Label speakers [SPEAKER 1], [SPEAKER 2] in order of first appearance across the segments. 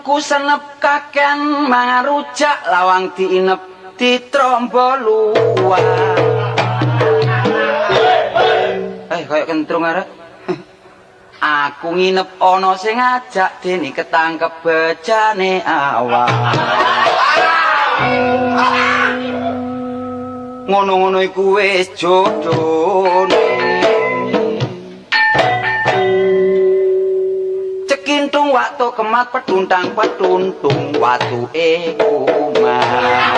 [SPEAKER 1] Tuku senep kakean mangan rujak lawang diinep ditrombo luwak. Kaya kentrung arek. Aku nginep ana sing ngajak dene ketangkep bejane awak. Ngono-ngono iku wis jodhone. Cekintung waktu kemat petuntang petuntung watuke kumat.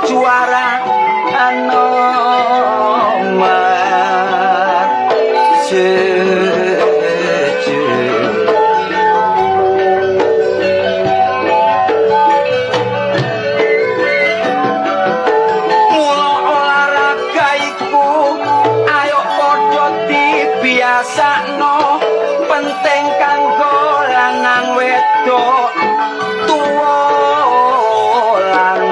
[SPEAKER 1] Juara nomor siji. Mula olahraga iku ayo padha dibiasakno, penting kanggo lanang wedok tuwa lan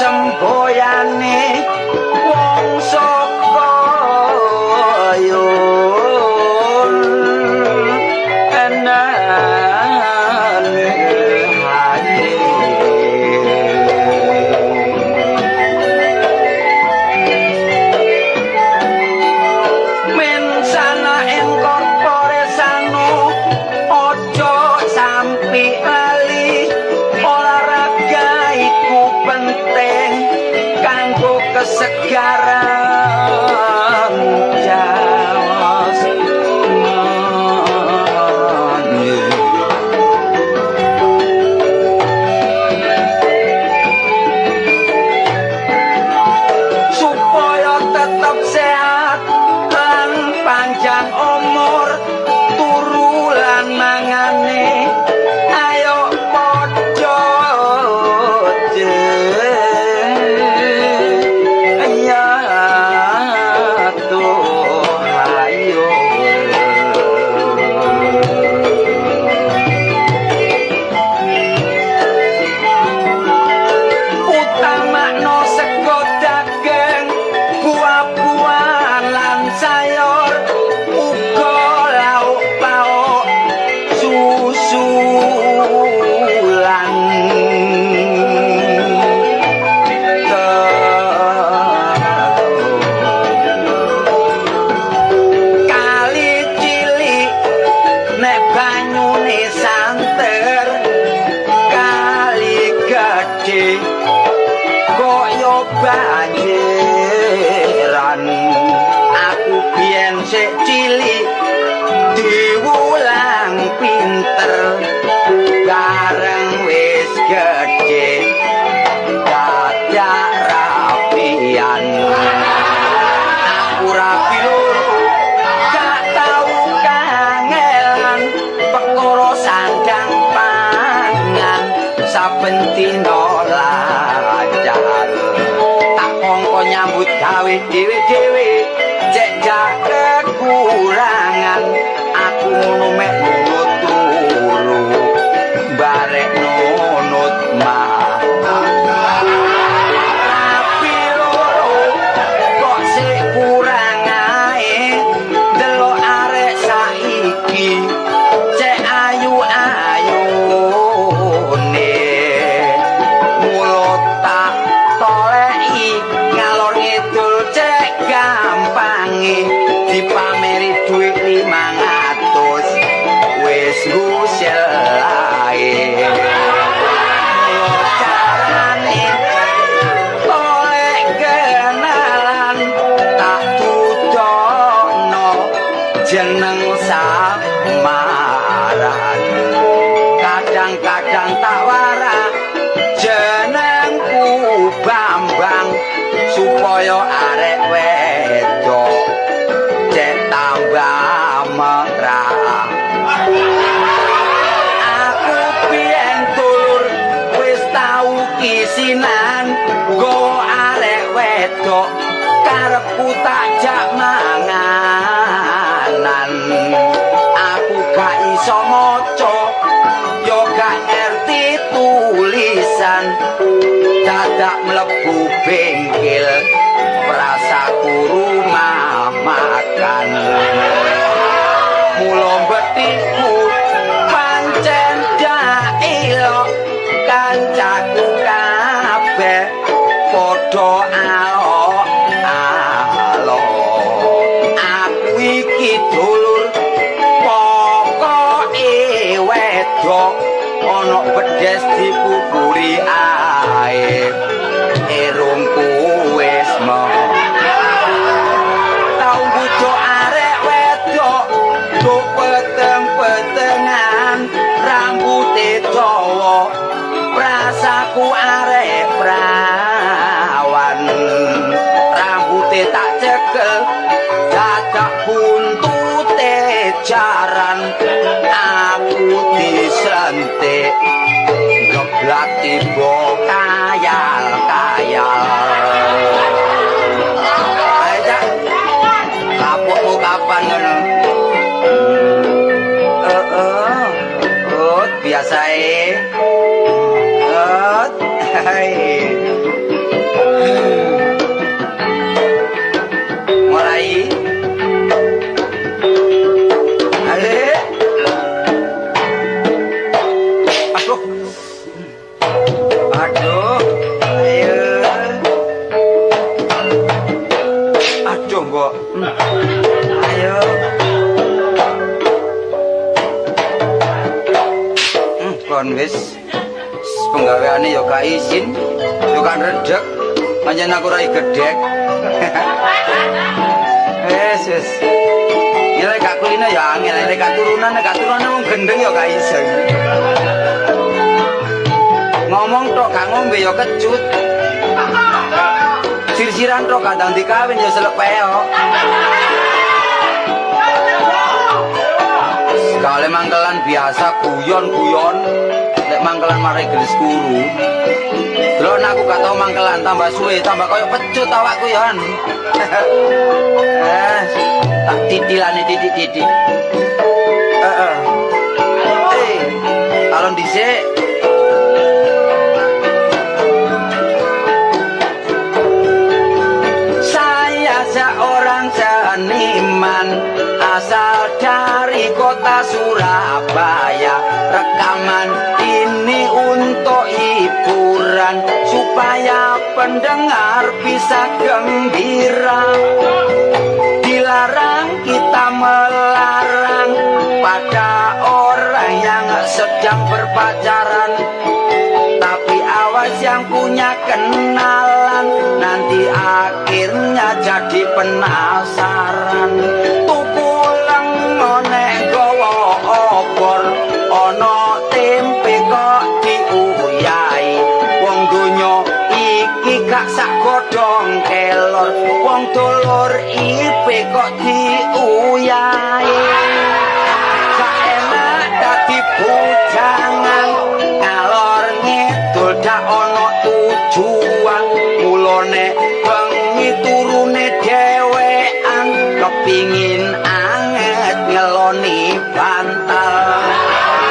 [SPEAKER 1] semboyane wong saka yun enane haye. Men sana ing corpore sano aja sampi lali, olahraga iku penting kanggo Kebanjiran. Aku biyen sik cilik diwulang pinter, bareng wis gedhe dadak rapian. Aku rapi loro gak tau kangelan, perkara sandang pangan saben dina lancar. Tak kongko nyambut gawe dhewe-dhewe cek gak kekurangan. Aku ngono mek nunut turu barek nunut mangan. Rapi loro kok sik kurang ae, delok arek saiki cek ayu-ayune. Mulo tak toleki ngalor ngidul cek gampange, dipameri dhuwit 500 wis ngusel ae. Mulo carane tolek kenalan, tak tudono jeneng samaran. Kadang-kadang tak warak jenengku Bambang, supaya arek wedok cek tambah merah. Aku biyen dulur wis tau kisinan nggawa arek wedok, karepku tak jak manganan. Aku gak iso maca yo gak ngerti tulisan, dadak mlebu bengkel prasaku rumah makan. Mula betiku pancen dailok, kancaku kabeh padha alok alok. Aku iki dulur pokoke wedok, ana bedes dipupuri ae, irungku wis tau nggodho arek wedok do peteng-petengan, rambute dawa prasaku arek prawan. Rambute tak cekel dadak buntute jaran, aku disentik geblak tiba kayal-kayal. Ayo Cak, kapokmu kapan ngono? Oh, biasae. Mulai. Ale. Aduh. Aduh. Ayo. Aduh, Mbok. Ayo. Kon wis penggaweane ya gak izin, ya gak redeg, pancen aku rai gedhek. Wis wis. Ngene gak kulino ya angel, nek gak turunan, nek gak turunan wong gendeng ya gak iso. Ngomong tok gak ngombe ya kecut. Sir-siran tok gak ndang dikawin ya selek peok. Sekali mangkelan biasa guyon-guyon, nek mangkelan marai gelis kuru. Delok aku gak tau mangkelan, tambah suwe, tambah koyo pecut awakku yon. Tak titilane titik-titik. Heeh. Alon dhisik. Saya seorang seniman asal dari kota Surabaya. Rekaman ini untuk hiburan supaya pendengar bisa gembira. Dilarang kita melarang pada orang yang sedang berpacaran, tapi awas yang punya kenalan, jadi penasaran. Tuku lengo nek gawa obor, ana tempe kok diuyahi. Wong donya iki gak sak godhong kelor, wong dulur ipe kok diuyahi. Gak enak dadi bujangan, ngalor ngidul dak ana tujuan. Mulane bengi turune dhewean, kepingin anget ngeloni bantal.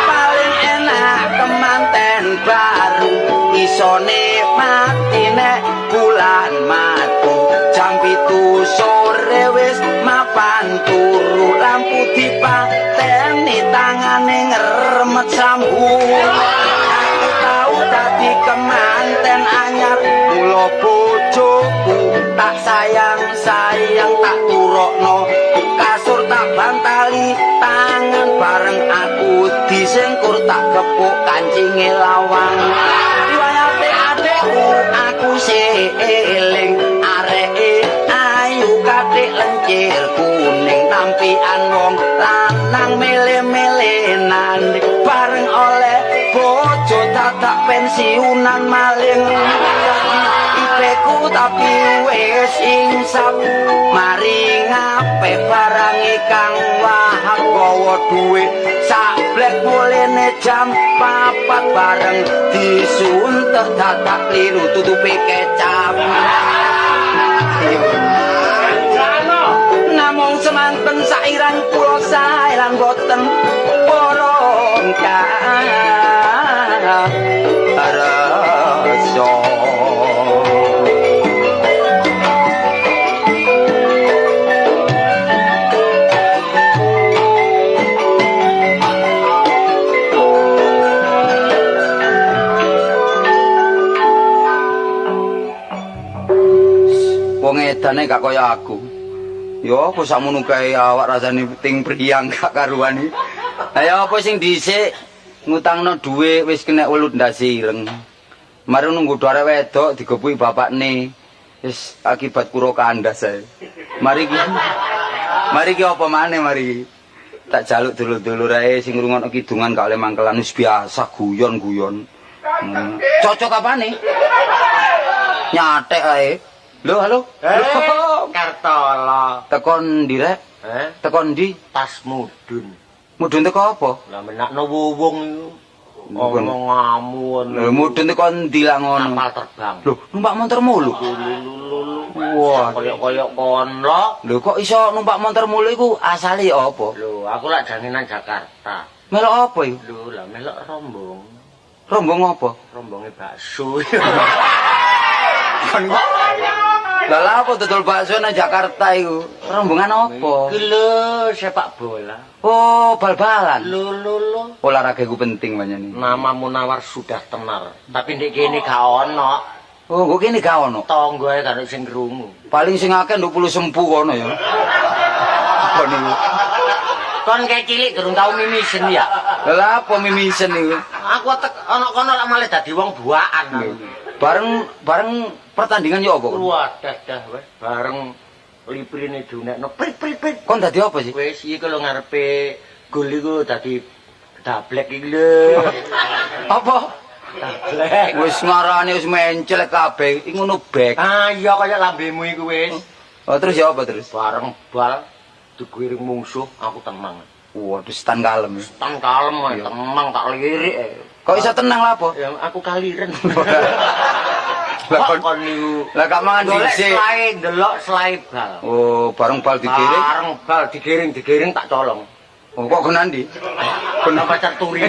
[SPEAKER 1] Paling enak kemanten baru, isone mati nek bulan madu. Jam 7 sore wis mapan turu, lampu dipateni tangane ngremet sambu. Aku tau dadi kemanten anyar, mula bojoku tak sayang-sayang, tak turokno kasur tak bantali tangan, bareng aku disengkur tak gepuk kancinge lawang. Riwayate adekku aku eling, areke ayu kathik lencir kuning, tampian wong lanang mele-melenan, bareng oleh bojo dadak pensiunan maling. Ipeku tapi wis insap, mari ngape barange kang wahab, gawa dhuwit sablek mulene jam 4 bareng disuntek dadak kliru tutupe kecap. Namung semanten sairan kula sae lan boten porong karasa. Wong edane gak kaya aku. Ya apa sakmono kae awak rasane ting priyang gak karuan iki. Lah ya apa sing dhisik ngutangno dhuwit wis kena welut ndase ireng. Mari nunggu arek wedok digepuki bapakne. Wis akibat kuro kandas ae. Mari iki. Mari iki apa maneh mari iki. Tak jaluk dulur-dulur ae sing ngrungokno kidungan gak oleh mangkelan wis biasa guyon-guyon. Cocok apane? Nyatek ae. Lho, halo.
[SPEAKER 2] Kartolo.
[SPEAKER 1] Tekon ndi rek? Tekon ndi?
[SPEAKER 2] Tas mudun.
[SPEAKER 1] Mudun teko apa?
[SPEAKER 2] Lah menakno wuwung iku. Omongamu.
[SPEAKER 1] Lho mudun teko ndi lah ngono?
[SPEAKER 2] Kapal terbang.
[SPEAKER 1] Lho, numpak motor mulu. Wah,
[SPEAKER 2] koyok-koyok kono.
[SPEAKER 1] Lho kok iso numpak motor mulu iku asale apa?
[SPEAKER 2] Lho, aku lak jane nang Jakarta.
[SPEAKER 1] Melok apa iku?
[SPEAKER 2] Lho, lah melok rombong.
[SPEAKER 1] Rombong apa?
[SPEAKER 2] Rombonge bakso.
[SPEAKER 1] Lah lha apa dodol bakso nang Jakarta iku? Rombongan apa?
[SPEAKER 2] Iku lho, sepak bola.
[SPEAKER 1] Oh, bal-balan.
[SPEAKER 2] Lho lho lho.
[SPEAKER 1] Olahraga iku penting pancene.
[SPEAKER 2] Nama Munawar sudah tenar, tapi ndek kene gak ono.
[SPEAKER 1] Oh, kok kene gak ono?
[SPEAKER 2] Tanggoe gak ono sing krungu.
[SPEAKER 1] Paling sing akeh 20 sempu kono ya. Kon iku.
[SPEAKER 2] Kon kae cilik durung tau mimisen ya.
[SPEAKER 1] Lha lha apa mimisen iku?
[SPEAKER 2] Aku tek ono kono lak malah dadi wong buakan.
[SPEAKER 1] Bareng bareng pertandingan yo apa?
[SPEAKER 2] Wadah dah wis bareng liprine dunekno prit prit prit.
[SPEAKER 1] Kon dadi apa sih?
[SPEAKER 2] Wis iki lho ngarepe gol iku dadi dablek iki lho.
[SPEAKER 1] Apa?
[SPEAKER 2] Dablek.
[SPEAKER 1] Wis ngarane wis menclek kabeh. Iki ngono bek.
[SPEAKER 2] Ah iya kaya lambemu iku wis.
[SPEAKER 1] Oh terus ya apa terus?
[SPEAKER 2] Bareng bal digiring mungsuh aku tenang.
[SPEAKER 1] Waduh stan kalem.
[SPEAKER 2] Stan kalem tenang tak lirik.
[SPEAKER 1] Kok iso tenang lha apa?
[SPEAKER 2] Ya aku kaliren.
[SPEAKER 1] Lah kon niku. Lah gak mangan dhisik.
[SPEAKER 2] Ndelok selai bal.
[SPEAKER 1] Oh, bareng bal digiring.
[SPEAKER 2] Bareng bal digiring-digiring tak colong.
[SPEAKER 1] Oh, kok kono ndi?
[SPEAKER 2] Kono pacar turi.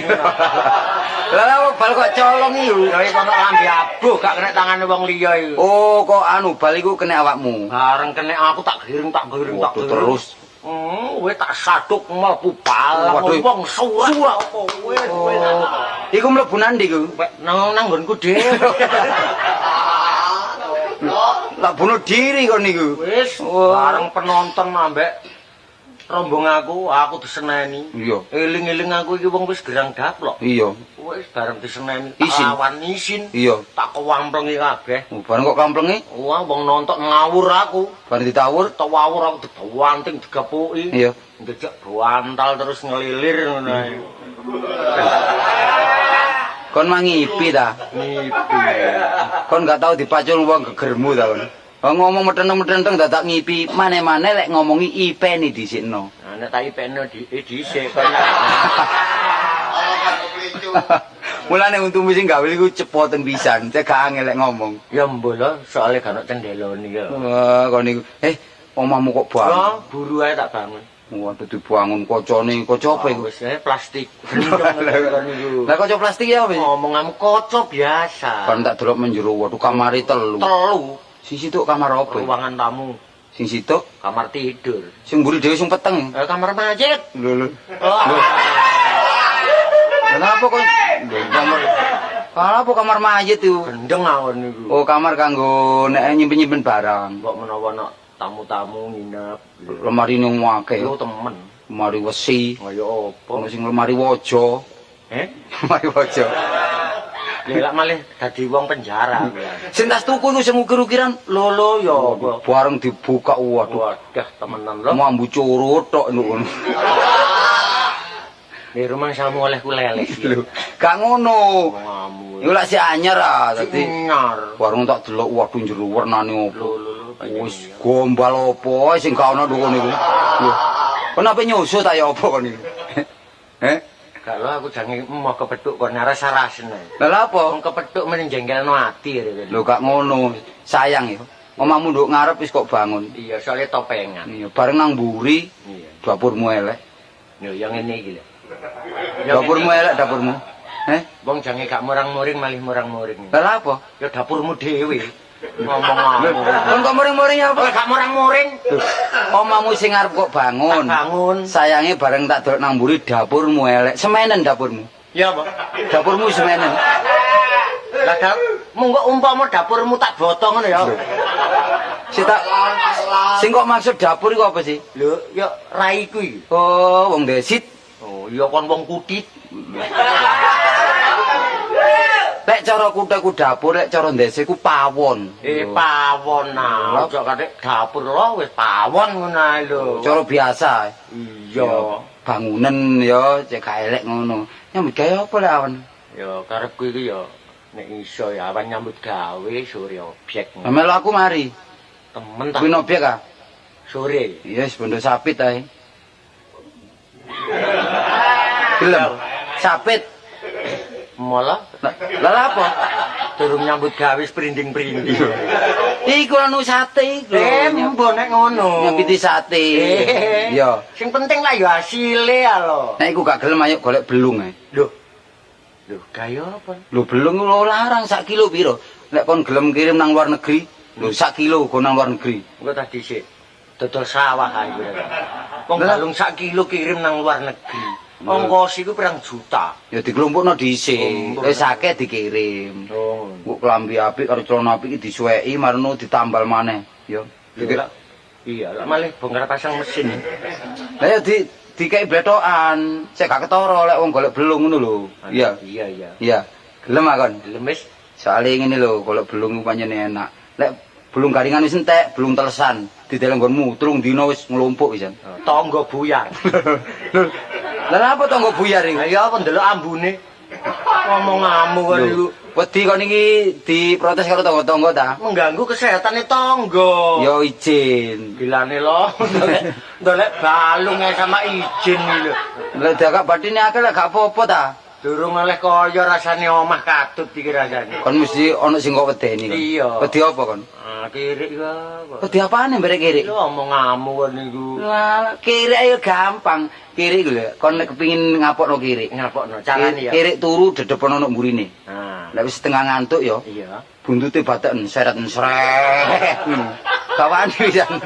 [SPEAKER 1] Lah lah bal kok colong iku.
[SPEAKER 2] Ya iku ono lambe abuh gak kena tangane wong liya iku.
[SPEAKER 1] Oh, kok anu bal iku kena awakmu.
[SPEAKER 2] Bareng kena aku tak giring tak giring tak giring.
[SPEAKER 1] Terus.
[SPEAKER 2] Wis tak saduk mlebu bal wong surak apa wis wis.
[SPEAKER 1] Iku mlebu nandi iku?
[SPEAKER 2] Nang nang nggonku dhewe.
[SPEAKER 1] Lah bunuh diri kon niku.
[SPEAKER 2] Wis bareng penonton ambek Rombong aku diseneni.
[SPEAKER 1] Iya.
[SPEAKER 2] Eling-eling aku iki wong wis gerang daplok.
[SPEAKER 1] Iya.
[SPEAKER 2] Wis bareng diseneni
[SPEAKER 1] Isin.
[SPEAKER 2] Lawan isin.
[SPEAKER 1] Iya.
[SPEAKER 2] Tak kewamplongi kabeh.
[SPEAKER 1] Oh, bareng kok kamplengi?
[SPEAKER 2] Wah, wong nonton ngawur aku.
[SPEAKER 1] Bareng ditawur?
[SPEAKER 2] Tawur aku dibanting digepuki.
[SPEAKER 1] Iya.
[SPEAKER 2] Ndejek bantal terus ngelilir ngono ae.
[SPEAKER 1] Kon mangipi ta?
[SPEAKER 2] Ngipi.
[SPEAKER 1] Kon gak tau dipacul wong gegermu ta kon. Ngomong metenteng-metenteng dadak ngipi, mane-mane lek ngomongi ipeni dhisikno.
[SPEAKER 2] Nah, nek tak ipeno dhisik kon.
[SPEAKER 1] Mulane untumu sing gawe iku cepoten pisan, cek gak angel lek ngomong.
[SPEAKER 2] Ya mbuh lho, soalé gak ono cendelone ya.
[SPEAKER 1] Wah, kon niku. Omahmu kok bangun.
[SPEAKER 2] Oh, buru ae tak bangun.
[SPEAKER 1] Waduh dibangun kocone, kaca apa iku?
[SPEAKER 2] Wis plastik.
[SPEAKER 1] Lah kaca plastik ya apa?
[SPEAKER 2] Ngomongamu kaca biasa.
[SPEAKER 1] Kon tak delok menjero, waduh kamare telu.
[SPEAKER 2] Telu.
[SPEAKER 1] Sing situk kamar apa?
[SPEAKER 2] Ruangan tamu.
[SPEAKER 1] Sing situk
[SPEAKER 2] kamar tidur.
[SPEAKER 1] Sing mburi dhewe sing peteng.
[SPEAKER 2] Kamar mayit.
[SPEAKER 1] Lho lho. Kenapa kok kamar? Kenapa kamar mayit iku?
[SPEAKER 2] Gendeng awon niku.
[SPEAKER 1] Oh, kamar kanggo nek nyimpen-nyimpen barang.
[SPEAKER 2] Mbok menawa ana tamu-tamu nginep.
[SPEAKER 1] Lemari ning akeh.
[SPEAKER 2] Yo temen.
[SPEAKER 1] Lemari wesi.
[SPEAKER 2] Kaya apa?
[SPEAKER 1] Ono sing lemari waja.
[SPEAKER 2] Eh?
[SPEAKER 1] Lemari waja.
[SPEAKER 2] Lha malih dadi wong penjara.
[SPEAKER 1] Sing tas tuku iku sing ukir-ukiran
[SPEAKER 2] lho ya apa?
[SPEAKER 1] Bareng dibuka waduh.
[SPEAKER 2] Wadah temenan lho.
[SPEAKER 1] Mambu curut tok ngono.
[SPEAKER 2] Di rumah samu oleh ku lele.
[SPEAKER 1] Lho, gak ngono. Iku lak sik anyar ah dadi.
[SPEAKER 2] Anyar.
[SPEAKER 1] Bareng tak delok waduh jero wernane opo. Wis gombal opo sing gak ono nduk niku. Lho. Kon ape nyusu ta ya apa kon iki? Heh?
[SPEAKER 2] Gak lho aku jange emoh kepethuk kon rasa-rasene.
[SPEAKER 1] Lha lha apa?
[SPEAKER 2] Wong kepethuk meni jengkelno ati rene.
[SPEAKER 1] Lho gak ngono, sayang ya. Omahmu nduk ngarep wis kok bangun.
[SPEAKER 2] Iya, soalnya topengan.
[SPEAKER 1] Iya, bareng nang mburi.
[SPEAKER 2] Iya.
[SPEAKER 1] Dapurmu elek.
[SPEAKER 2] Lho yang ngene iki lho.
[SPEAKER 1] Dapurmu elek dapurmu. Heh?
[SPEAKER 2] Wong jange gak murang-muring malih murang-muring.
[SPEAKER 1] Lha lha apa?
[SPEAKER 2] Ya dapurmu dhewe. Ngomong-ngomong.
[SPEAKER 1] Kon kok muring-muring apa?
[SPEAKER 2] Gak murang-muring.
[SPEAKER 1] Omahmu sing arep kok bangun.
[SPEAKER 2] Bangun.
[SPEAKER 1] Sayange bareng tak delok nang mburi dapurmu elek. Semenen dapurmu.
[SPEAKER 2] Ya apa?
[SPEAKER 1] Dapurmu semenen.
[SPEAKER 2] Lah munggo umpama dapurmu tak boto ngono ya.
[SPEAKER 1] Sing tak sing kok maksud dapur iku apa sih?
[SPEAKER 2] Lho, ya raiku iki.
[SPEAKER 1] Oh, wong desit.
[SPEAKER 2] Oh, iya kon wong kutit.
[SPEAKER 1] Lek cara kuthe ku dapur, lek cara ndese ku pawon.
[SPEAKER 2] Pawon nah. Aja katik dapur lho wis pawon ngono ae lho.
[SPEAKER 1] Cara biasa.
[SPEAKER 2] Iya.
[SPEAKER 1] Bangunan ya cek gak elek ngono. Nyambut gawe apa lek awan?
[SPEAKER 2] Ya karepku iki ya nek iso ya awan nyambut gawe sore obyek.
[SPEAKER 1] Lah melu aku mari.
[SPEAKER 2] Temen ta.
[SPEAKER 1] Kuwi obyek ah?
[SPEAKER 2] Sore.
[SPEAKER 1] Iya wis bondo sapit ae. Gelem. Sapit.
[SPEAKER 2] Malah
[SPEAKER 1] lha apa?
[SPEAKER 2] Durung nyambut gawe prinding-prinding.
[SPEAKER 1] Iku anu sate iku.
[SPEAKER 2] Mbo nek ngono.
[SPEAKER 1] Nyambiti sate. Iya.
[SPEAKER 2] Sing penting lah ya hasile ya lho.
[SPEAKER 1] Nek iku gak gelem ayo golek belung ae.
[SPEAKER 2] Lho. Lho, kaya apa?
[SPEAKER 1] Lho belung lho larang sak kilo piro? Nek kon gelem kirim nang luar negeri, lho sak kilo go nang luar negeri.
[SPEAKER 2] Engko tak dhisik. Dodol sawah ae. Wong balung sak kilo kirim nang luar negeri. Ongkos iku pirang juta.
[SPEAKER 1] Ya diklumpukno dhisik. Wis akeh dikirim.
[SPEAKER 2] Oh.
[SPEAKER 1] Engko klambi apik karo celana apik iki disuweki marno ditambal maneh, ya.
[SPEAKER 2] Iya, lak malih bongkar pasang mesin.
[SPEAKER 1] Lah ya dikeki bletokan, cek gak ketara lek wong golek belung ngono lho. Iya.
[SPEAKER 2] Iya, iya.
[SPEAKER 1] Iya. Gelem ah kon?
[SPEAKER 2] Gelem wis.
[SPEAKER 1] Soale ngene lho, golek belung ku pancen enak. Lek belung garingan wis entek, belung telesan, dideleng nggonmu 3 dina wis nglumpuk pisan.
[SPEAKER 2] Tangga buyar.
[SPEAKER 1] Lho. Lah apa tangga buyar iku?
[SPEAKER 2] Lah ya apa ndelok ambune. Ngomongamu kon iku.
[SPEAKER 1] Wedi kon iki diprotes karo tangga-tangga ta?
[SPEAKER 2] Mengganggu kesehatane tangga.
[SPEAKER 1] Ya izin.
[SPEAKER 2] Gilane lho, ndolek balung ae sama izin iki lho.
[SPEAKER 1] Lah gak bathine akeh lek gak apa-apa ta?
[SPEAKER 2] Durung oleh kaya rasane omah katut iki rasane.
[SPEAKER 1] Kon mesti ana sing kok wedeni kon.
[SPEAKER 2] Iya.
[SPEAKER 1] Wedi apa kon?
[SPEAKER 2] Ah, kirik apa?
[SPEAKER 1] Wedi apane mbrek kirik?
[SPEAKER 2] Lho omongamu kon niku.
[SPEAKER 1] Lah, kirik ayo gampang. Kirik iku lho, kon nek kepengin ngapokno kirik.
[SPEAKER 2] Ngapokno carane ya.
[SPEAKER 1] Kirik turu dedepan ana mburine.
[SPEAKER 2] Ha.
[SPEAKER 1] Nek wis setengah ngantuk ya.
[SPEAKER 2] Iya.
[SPEAKER 1] Buntute bateken seret sret. Kawani pisan.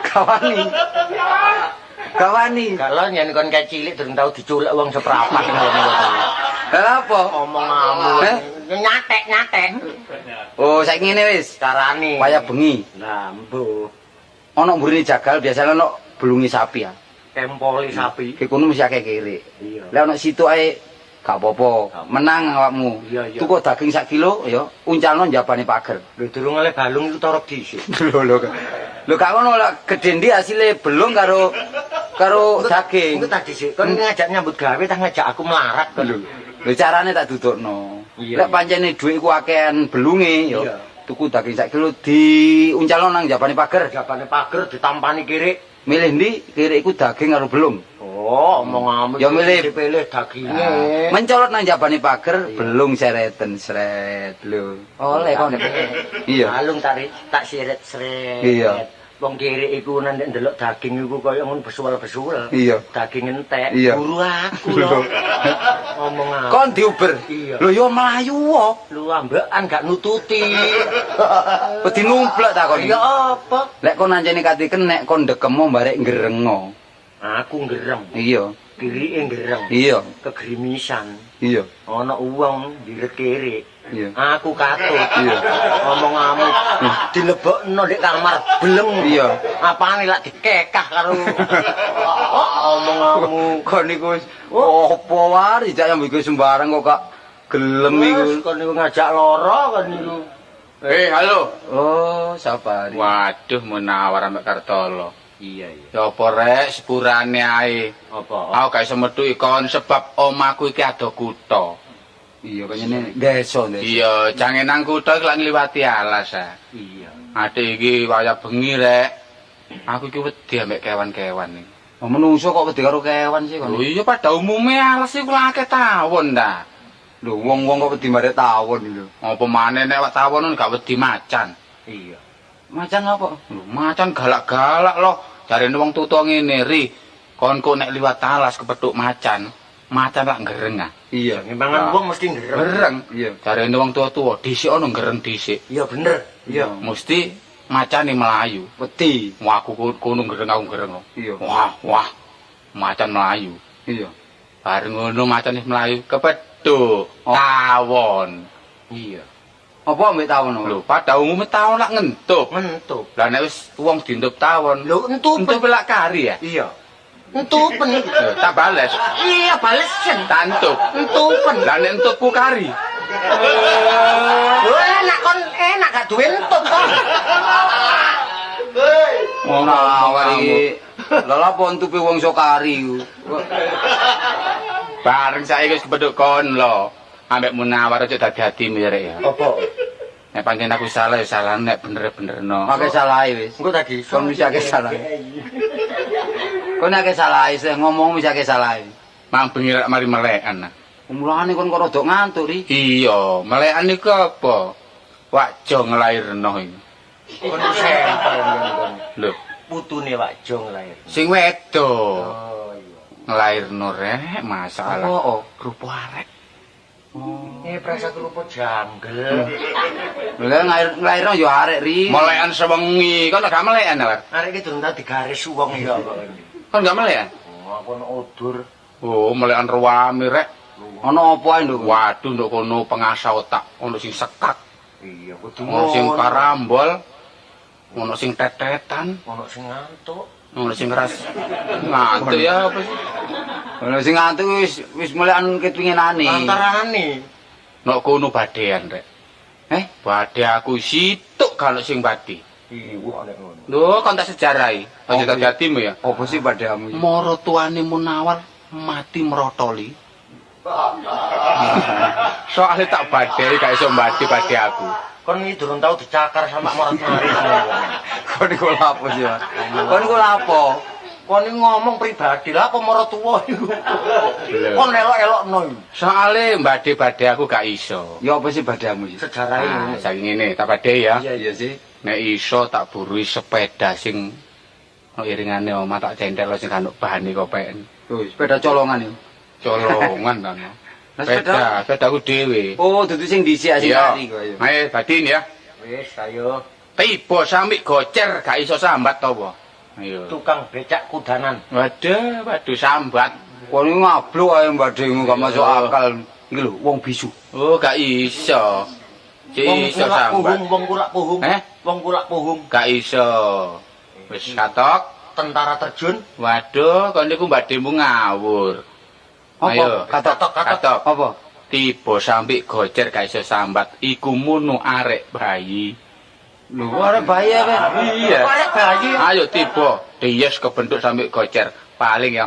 [SPEAKER 1] Kawani. Kawani.
[SPEAKER 2] Kalau yen kon kae cilik durung tau diculek wong seprapat ngono.
[SPEAKER 1] Lha apa?
[SPEAKER 2] Omongamu. Nyatek-nyatek.
[SPEAKER 1] Oh, saiki ngene wis.
[SPEAKER 2] Carane.
[SPEAKER 1] Wayah bengi.
[SPEAKER 2] Lah, mbuh.
[SPEAKER 1] Ana mburine jagal biasane ana belungi sapi ya.
[SPEAKER 2] Kempoli sapi.
[SPEAKER 1] Ki kono mesti akeh kirik.
[SPEAKER 2] Iya.
[SPEAKER 1] Lek ono situ ae gak apa-apa, menang awakmu.
[SPEAKER 2] Iya, iya.
[SPEAKER 1] Tuku daging sak kilo ya, uncalno njabane pager.
[SPEAKER 2] Lho durung oleh balung iku torok dhisik.
[SPEAKER 1] Lho lho. Lho gak ngono lek gedhe ndi asile belung karo karo daging.
[SPEAKER 2] Engko tak dhisik. Kon ngajak nyambut gawe ta ngajak aku melarat kon.
[SPEAKER 1] Lho, lho carane tak dudukno.
[SPEAKER 2] Iya,
[SPEAKER 1] Lek pancene dhuwit iku akehan belunge ya,
[SPEAKER 2] Iya.
[SPEAKER 1] tuku daging sak kilo diuncalno nang njabane pager.
[SPEAKER 2] Jabane pager ditampani kirik.
[SPEAKER 1] Milih ndi kirik iku daging karo belung.
[SPEAKER 2] Oh, omonganmu
[SPEAKER 1] Ya milih.
[SPEAKER 2] dipilih daginge.
[SPEAKER 1] Nah, mencolot nang njabane pager, belung sereten seret lho. Oleh kon. Iya.
[SPEAKER 2] Balung tak tak siret-seret.
[SPEAKER 1] Iya.
[SPEAKER 2] Wong kirik iku nek ndelok daging iku koyo ngono besuwel-besuwel.
[SPEAKER 1] Iya.
[SPEAKER 2] Daging entek.
[SPEAKER 1] Iya.
[SPEAKER 2] Buru aku lho. Omong aku.
[SPEAKER 1] Kon diuber.
[SPEAKER 2] Iya.
[SPEAKER 1] Lho yo mlayu wae.
[SPEAKER 2] Lu ambekan gak nututi.
[SPEAKER 1] Wedi numplek ta kon.
[SPEAKER 2] Ya apa?
[SPEAKER 1] Lek kon ancene kate kenek kon ndekemo barek nggerengo.
[SPEAKER 2] Aku nggereng.
[SPEAKER 1] Iya.
[SPEAKER 2] Kirike nggereng.
[SPEAKER 1] Iya.
[SPEAKER 2] Kegrimisan.
[SPEAKER 1] Iya.
[SPEAKER 2] Ana wong ndiret kirik.
[SPEAKER 1] Iya.
[SPEAKER 2] Aku katut.
[SPEAKER 1] Iya.
[SPEAKER 2] Omonganmu dilebokno ndek kamar bleng.
[SPEAKER 1] Iya.
[SPEAKER 2] Apane lak dikekah karo oh, omonganmu.
[SPEAKER 1] Kon niku wis opo wae dijak nyambut gawe sembarang kok gak gelem iku.
[SPEAKER 2] Wes, kon niku ngajak lara kon niku.
[SPEAKER 3] Halo.
[SPEAKER 1] Oh, Sapari.
[SPEAKER 3] Waduh, Munawar ambek Kartolo.
[SPEAKER 2] Iya, iya.
[SPEAKER 3] Ya apa rek sepurane ae.
[SPEAKER 2] Apa?
[SPEAKER 3] Aku gak iso metuki kon sebab omahku iki ado kutha.
[SPEAKER 1] Iya, kayane desa, desa.
[SPEAKER 3] Iya, jange nang kutha iki lak ngliwati alas ah.
[SPEAKER 2] Iya.
[SPEAKER 3] Adik iki wayah bengi rek. Aku iki wedi ambek kewan-kewan iki.
[SPEAKER 1] Oh, menungso kok wedi karo kewan sih kon.
[SPEAKER 3] Lho iya pada umume alas iku lak akeh tawon ta.
[SPEAKER 1] Lho, wong-wong kok wedi barek tawon lho.
[SPEAKER 3] Apa maneh nek wak tawon gak wedi macan.
[SPEAKER 2] Iya.
[SPEAKER 1] Macan apa?
[SPEAKER 3] Lho, macan galak-galak loh. Jarene wong tuwa ngene, Ri. Kon kok nek liwat alas kepethuk macan, macan lak gereng ah.
[SPEAKER 1] Iya.
[SPEAKER 2] Mangan wong mesti nggereng.
[SPEAKER 3] Gereng.
[SPEAKER 1] Iya.
[SPEAKER 3] Jarene wong tuwa-tuwa dhisik ana gereng dhisik.
[SPEAKER 2] Iya bener. Iya.
[SPEAKER 3] Mesti macane melayu.
[SPEAKER 1] Wedi.
[SPEAKER 3] Wah, aku kono gereng aku gereng.
[SPEAKER 1] Iya.
[SPEAKER 3] Wah, wah. Macan melayu.
[SPEAKER 1] Iya.
[SPEAKER 3] Bareng ngono macane melayu kepethuk tawon.
[SPEAKER 2] Iya.
[SPEAKER 1] Apa ambek tawon?
[SPEAKER 3] Lho, pada umume tawon lak ngentup.
[SPEAKER 2] Ngentup.
[SPEAKER 3] Lah nek wis wong dientup tawon,
[SPEAKER 2] Lho entupen.
[SPEAKER 3] entup lak kari ya?
[SPEAKER 2] Iya. Entupen.
[SPEAKER 3] Lho, tak bales.
[SPEAKER 2] Iya, balesen.
[SPEAKER 3] Tantup.
[SPEAKER 2] Entupen.
[SPEAKER 3] Lah nek entupku kari.
[SPEAKER 2] Lho enak kon enak gak duwe entup kon.
[SPEAKER 1] Munawar iki. Lha lha apa entupe wong iso kari iku?
[SPEAKER 3] Bareng saiki wis kepethuk kon lho. Ambek Munawar aja dadi atimu ya rek ya.
[SPEAKER 2] Apa?
[SPEAKER 3] Nek pancen aku salah ya salah, nek bener-benerno.
[SPEAKER 1] Akeh salahe wis.
[SPEAKER 2] Engko tadi
[SPEAKER 1] Kon mesti akeh salah. Kon akeh salahe sing ngomong mesti akeh salahe.
[SPEAKER 3] Mang bengi rek mari melekan.
[SPEAKER 1] Mulane kon kok rada ngantuk ri.
[SPEAKER 3] Iya, melekan iku apa? Wak Jo nglairno iki.
[SPEAKER 2] Kon sempel ngene kon.
[SPEAKER 3] Lho,
[SPEAKER 2] Putune Wak Jo nglair.
[SPEAKER 3] sing wedok
[SPEAKER 2] Oh iya.
[SPEAKER 3] nglairno rek masalah.
[SPEAKER 1] Apa? Oh.
[SPEAKER 3] Rupa arek.
[SPEAKER 2] Ini prasa rupa janggel.
[SPEAKER 1] Lha nglairno ya arek ri.
[SPEAKER 3] Melekan sewengi, kon gak melekan lho.
[SPEAKER 2] Arek iki durung tau digaris wong ya kok.
[SPEAKER 3] Kon gak melekan?
[SPEAKER 2] Oh, aku ono odur.
[SPEAKER 3] Oh, melekan ruame rek.
[SPEAKER 1] Ana apa ae nduk?
[SPEAKER 3] Waduh, nduk kono pengasah otak, ono sing sekak,
[SPEAKER 2] Iya, kudu
[SPEAKER 3] ono sing karambol, ono sing tetetan,
[SPEAKER 2] Ono sing ngantuk.
[SPEAKER 3] ono sing ras ngantuk ya apa sih?
[SPEAKER 1] Ono sing ngantuk wis wis melekan ketwinginane.
[SPEAKER 2] Antarane.
[SPEAKER 3] Nok kono badean rek.
[SPEAKER 1] Eh,
[SPEAKER 3] Badhe aku situk kalau sing badi.
[SPEAKER 2] Iya, nek ngono.
[SPEAKER 3] Lho, kon tak sejarahi. Aja
[SPEAKER 1] Apa?
[SPEAKER 3] dadi atimu ya.
[SPEAKER 1] apa sih padamu?
[SPEAKER 3] Moro tuane Munawar mati merotoli. Soale tak badhe gak iso mbadi-badhe aku.
[SPEAKER 2] Kon iki durung tau dicakar sama morat-marit.
[SPEAKER 1] Kon iku lapo sih, Mas? Kon iku lapo?
[SPEAKER 2] Kon iki ngomong pribadi lah apa maratuwa iku. Kon elok-elokno iku.
[SPEAKER 3] Soale mbadi-badhe aku gak iso.
[SPEAKER 1] Ya apa sih padamu sih?
[SPEAKER 2] Sejarah
[SPEAKER 3] Nah,
[SPEAKER 2] ini.
[SPEAKER 3] saiki ngene, tak badhe ya.
[SPEAKER 1] Iya iya sih.
[SPEAKER 3] Nek iso tak burui sepeda sing ono iringane omah tak centel sing gak ono bahane kopeken.
[SPEAKER 1] Tuh, sepeda colongan iki.
[SPEAKER 3] Colongan ta.
[SPEAKER 1] Lah,
[SPEAKER 3] Sepeda, sepedaku dhewe.
[SPEAKER 1] Oh, dudu sing dhisik sing
[SPEAKER 3] Iya.
[SPEAKER 1] kari kok ya.
[SPEAKER 3] Ayo badin ya.
[SPEAKER 2] Wis, ayo.
[SPEAKER 3] Tiba samik gocer gak iso sambat to apa? Ayo.
[SPEAKER 2] Tukang becak kudanan.
[SPEAKER 3] Waduh, waduh sambat.
[SPEAKER 1] Kon iki ngabluk ae mbadhemu gak masuk akal. Iki lho, wong bisu.
[SPEAKER 3] Oh, gak iso. Cek
[SPEAKER 2] Wong
[SPEAKER 3] iso
[SPEAKER 2] kulak
[SPEAKER 3] sambat.
[SPEAKER 2] puhung, wong kulak puhung.
[SPEAKER 3] Eh?
[SPEAKER 2] Wong kulak puhung.
[SPEAKER 3] Gak iso. Wis katok.
[SPEAKER 2] tentara terjun.
[SPEAKER 3] Waduh, kon niku mbademu ngawur.
[SPEAKER 1] Apa?
[SPEAKER 3] Ayo.
[SPEAKER 1] Katok.
[SPEAKER 3] Katok.
[SPEAKER 1] Apa?
[SPEAKER 3] Tiba sampe gocer gak iso sambat, iku munu arek bayi.
[SPEAKER 1] Lho, arek bayi apa?
[SPEAKER 3] Iya.
[SPEAKER 2] Arek bayi.
[SPEAKER 3] Ayo tiba, dies kebentuk sampe gocer. Paling ya.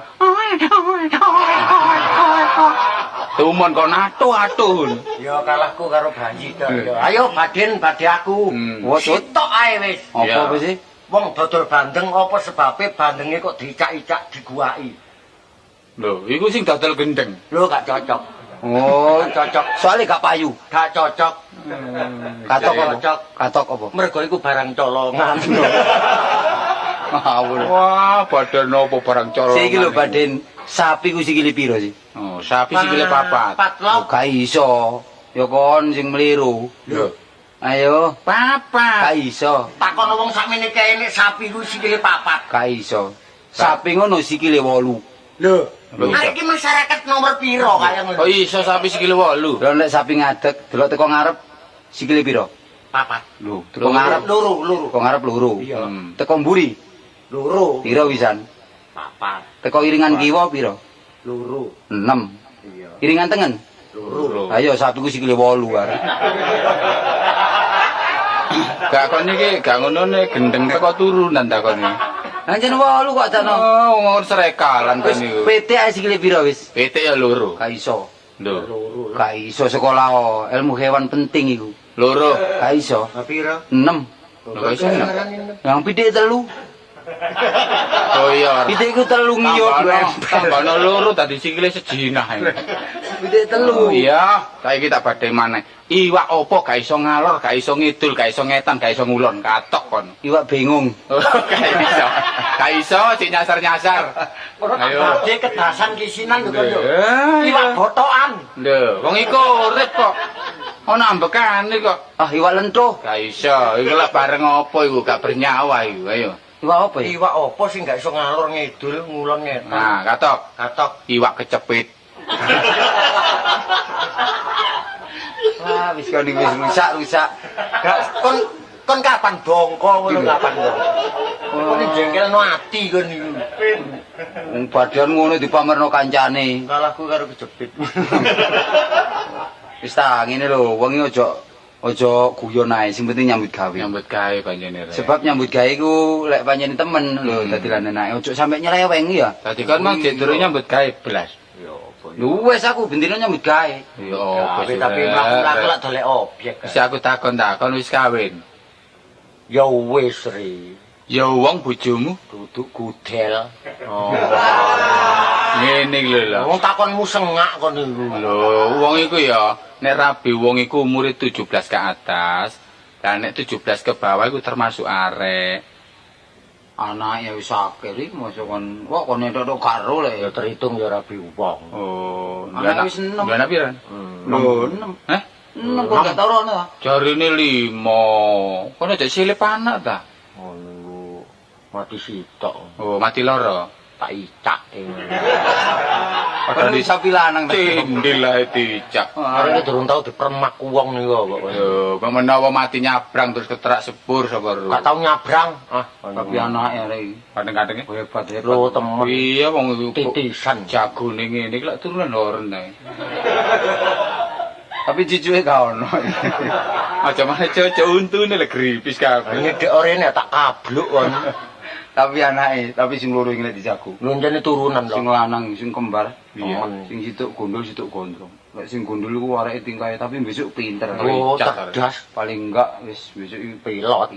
[SPEAKER 3] Tumon kon atuh-atuh.
[SPEAKER 2] Ya kalahku karo bayi to. Ayo baden badhe aku. Sitok ae wis.
[SPEAKER 1] Apa apa sih?
[SPEAKER 2] Wong dodol bandeng apa sebabe bandenge kok dicak-icak diguwaki.
[SPEAKER 3] Lho, iku sing dodol gendeng.
[SPEAKER 2] Lho gak cocok.
[SPEAKER 1] Oh,
[SPEAKER 2] cocok.
[SPEAKER 1] Soale gak payu.
[SPEAKER 2] Gak cocok.
[SPEAKER 1] Katok apa? Katok apa?
[SPEAKER 2] Mergo iku barang colongan.
[SPEAKER 1] Ngawur.
[SPEAKER 3] Wah, badan apa barang colongan.
[SPEAKER 1] Siki lho baden sapi ku sikile piro sih?
[SPEAKER 3] Oh, sapi sikile papat.
[SPEAKER 2] Papat lho.
[SPEAKER 1] Gak iso. Ya kon sing meliru.
[SPEAKER 3] Lho.
[SPEAKER 1] Ayo,
[SPEAKER 3] Papat.
[SPEAKER 1] gak iso.
[SPEAKER 2] Takon wong sakmene kae nek sapi ku sikile papat.
[SPEAKER 1] Gak iso. Sapi ngono sikile 8.
[SPEAKER 2] Lho. Arek iki masyarakat nomor piro kaya ngono?
[SPEAKER 3] Kok iso sapi sikile 8?
[SPEAKER 1] Lho nek sapi ngadeg, delok teko ngarep sikile piro?
[SPEAKER 2] Papat.
[SPEAKER 1] Lho, teko ngarep
[SPEAKER 2] loro, loro.
[SPEAKER 1] Teko ngarep loro.
[SPEAKER 2] Iya.
[SPEAKER 1] Teko mburi
[SPEAKER 2] loro.
[SPEAKER 1] Piro wisan?
[SPEAKER 2] Papat.
[SPEAKER 1] Teko iringan kiwa piro?
[SPEAKER 2] Loro.
[SPEAKER 1] 6.
[SPEAKER 2] Iya.
[SPEAKER 1] Iringan tengen?
[SPEAKER 2] Loro.
[SPEAKER 1] Ayo sapi ku sikile 8 arek.
[SPEAKER 3] Gak kon iki gak ngono gendeng teko turunan takone.
[SPEAKER 1] Anjen 8 kok dakno.
[SPEAKER 3] Oh, ngono srekalan kon niku.
[SPEAKER 1] PT ae sikile piro wis?
[SPEAKER 3] PT ya loro.
[SPEAKER 1] Gak iso.
[SPEAKER 3] Lho,
[SPEAKER 2] Loro.
[SPEAKER 1] Gak iso sekolah ilmu hewan penting iku.
[SPEAKER 3] Loro.
[SPEAKER 1] Gak iso.
[SPEAKER 2] Lah piro?
[SPEAKER 1] 6.
[SPEAKER 3] Lho kok iso enam?
[SPEAKER 1] Yang pitik 3.
[SPEAKER 3] Oh iya.
[SPEAKER 1] Pitik iku 3 ngiyo 2 ember.
[SPEAKER 3] Tambahno loro dadi sikile sejinah iki.
[SPEAKER 1] Pitik 3.
[SPEAKER 3] Oh iya, saiki tak badhe maneh. Iwak opo gak iso ngalor, gak iso ngidul, gak iso ngetan, gak iso ngulon, katok kon.
[SPEAKER 1] Iwak bingung.
[SPEAKER 3] Gak iso. Gak iso sik nyasar-nyasar.
[SPEAKER 2] Ayo. Badhe kedasan kisinan lho kon yo. Iwak botokan.
[SPEAKER 3] Lho, wong iku urip kok. Ono ambekane kok.
[SPEAKER 1] Ah, iwak lentuh.
[SPEAKER 3] Gak iso. Iku lak bareng opo iku gak bernyawa iku. Ayo.
[SPEAKER 1] Iwak apa ya?
[SPEAKER 2] Iwak apa sing gak iso ngalor ngidul, ngulon ngetan?
[SPEAKER 3] Nah, katok.
[SPEAKER 2] Katok.
[SPEAKER 3] Iwak kecepit.
[SPEAKER 1] Wah, wis kon wis rusak-rusak.
[SPEAKER 2] Gak kon kapan bongko ngono kapan kon. Kon jengkelno ati kon niku.
[SPEAKER 1] Wong badan ngono dipamerno kancane.
[SPEAKER 2] Kalahku karo kejepit.
[SPEAKER 1] Wis ta ngene lho, wong iki aja guyon ae, sing penting nyambut gawe.
[SPEAKER 3] Nyambut gawe pancene.
[SPEAKER 1] Sebab nyambut gawe iku lek pancene temen lho dadi lan enake, aja sampe nyeleweng ya.
[SPEAKER 3] Dadi kon mang jek durung nyambut gawe blas.
[SPEAKER 1] Lho wis aku bendina nyambut gawe.
[SPEAKER 3] Ya apa
[SPEAKER 2] tapi mlaku-mlaku lak dolek objek.
[SPEAKER 3] Wis aku takon-takon wis kawin.
[SPEAKER 2] Ya wis ri.
[SPEAKER 3] Ya wong bojomu
[SPEAKER 2] duduk gudel.
[SPEAKER 3] Oh. Ngene lho lho.
[SPEAKER 2] Wong takonmu sengak kon niku.
[SPEAKER 3] Lho, wong iku ya nek rabi wong iku umure 17 ke atas, lah nek 17 ke bawah iku termasuk arek.
[SPEAKER 1] Anake ya wis akeh iki mosok kon kok kon entuk karo le.
[SPEAKER 2] Ya terhitung ya rabi wong.
[SPEAKER 3] Oh,
[SPEAKER 1] anak wis 6.
[SPEAKER 3] Lha anak pira?
[SPEAKER 1] Lho, 6.
[SPEAKER 3] Heh?
[SPEAKER 1] 6 kok gak tau rono ta?
[SPEAKER 3] Jarine 5. Kono aja silip anak ta?
[SPEAKER 2] Oh, nunggu mati sitok.
[SPEAKER 3] Oh, mati loro.
[SPEAKER 2] Tak icak.
[SPEAKER 1] Padahal di sapi lanang ta.
[SPEAKER 3] Tindil ae dicak.
[SPEAKER 2] Arek durung tau dipermak wong niku kok.
[SPEAKER 3] Lho, menawa mati nyabrang terus keterak sepur sapa ro.
[SPEAKER 2] Gak tau nyabrang. Ah,
[SPEAKER 1] tapi anake arek iki
[SPEAKER 3] kadang-kadang
[SPEAKER 1] hebat hebat.
[SPEAKER 2] Lho temen.
[SPEAKER 3] Iya wong iku
[SPEAKER 2] titisan
[SPEAKER 3] jagone ngene iki lak turunan horen ae.
[SPEAKER 1] Tapi cucuke gak ono.
[SPEAKER 3] Aja maneh cucu untune lho gripis kabeh.
[SPEAKER 2] Nyedek orene tak kabluk kon.
[SPEAKER 1] Tapi anake, tapi sing loro iki lek dijago.
[SPEAKER 2] Lho njane turunan lho.
[SPEAKER 1] Sing lanang, sing kembar.
[SPEAKER 3] Iya.
[SPEAKER 1] Sing situk gondol, situk gondrong. Lek sing gondol iku areke tingkahe tapi besok pinter.
[SPEAKER 2] Oh, cerdas.
[SPEAKER 1] Paling enggak wis besok iki
[SPEAKER 2] pilot.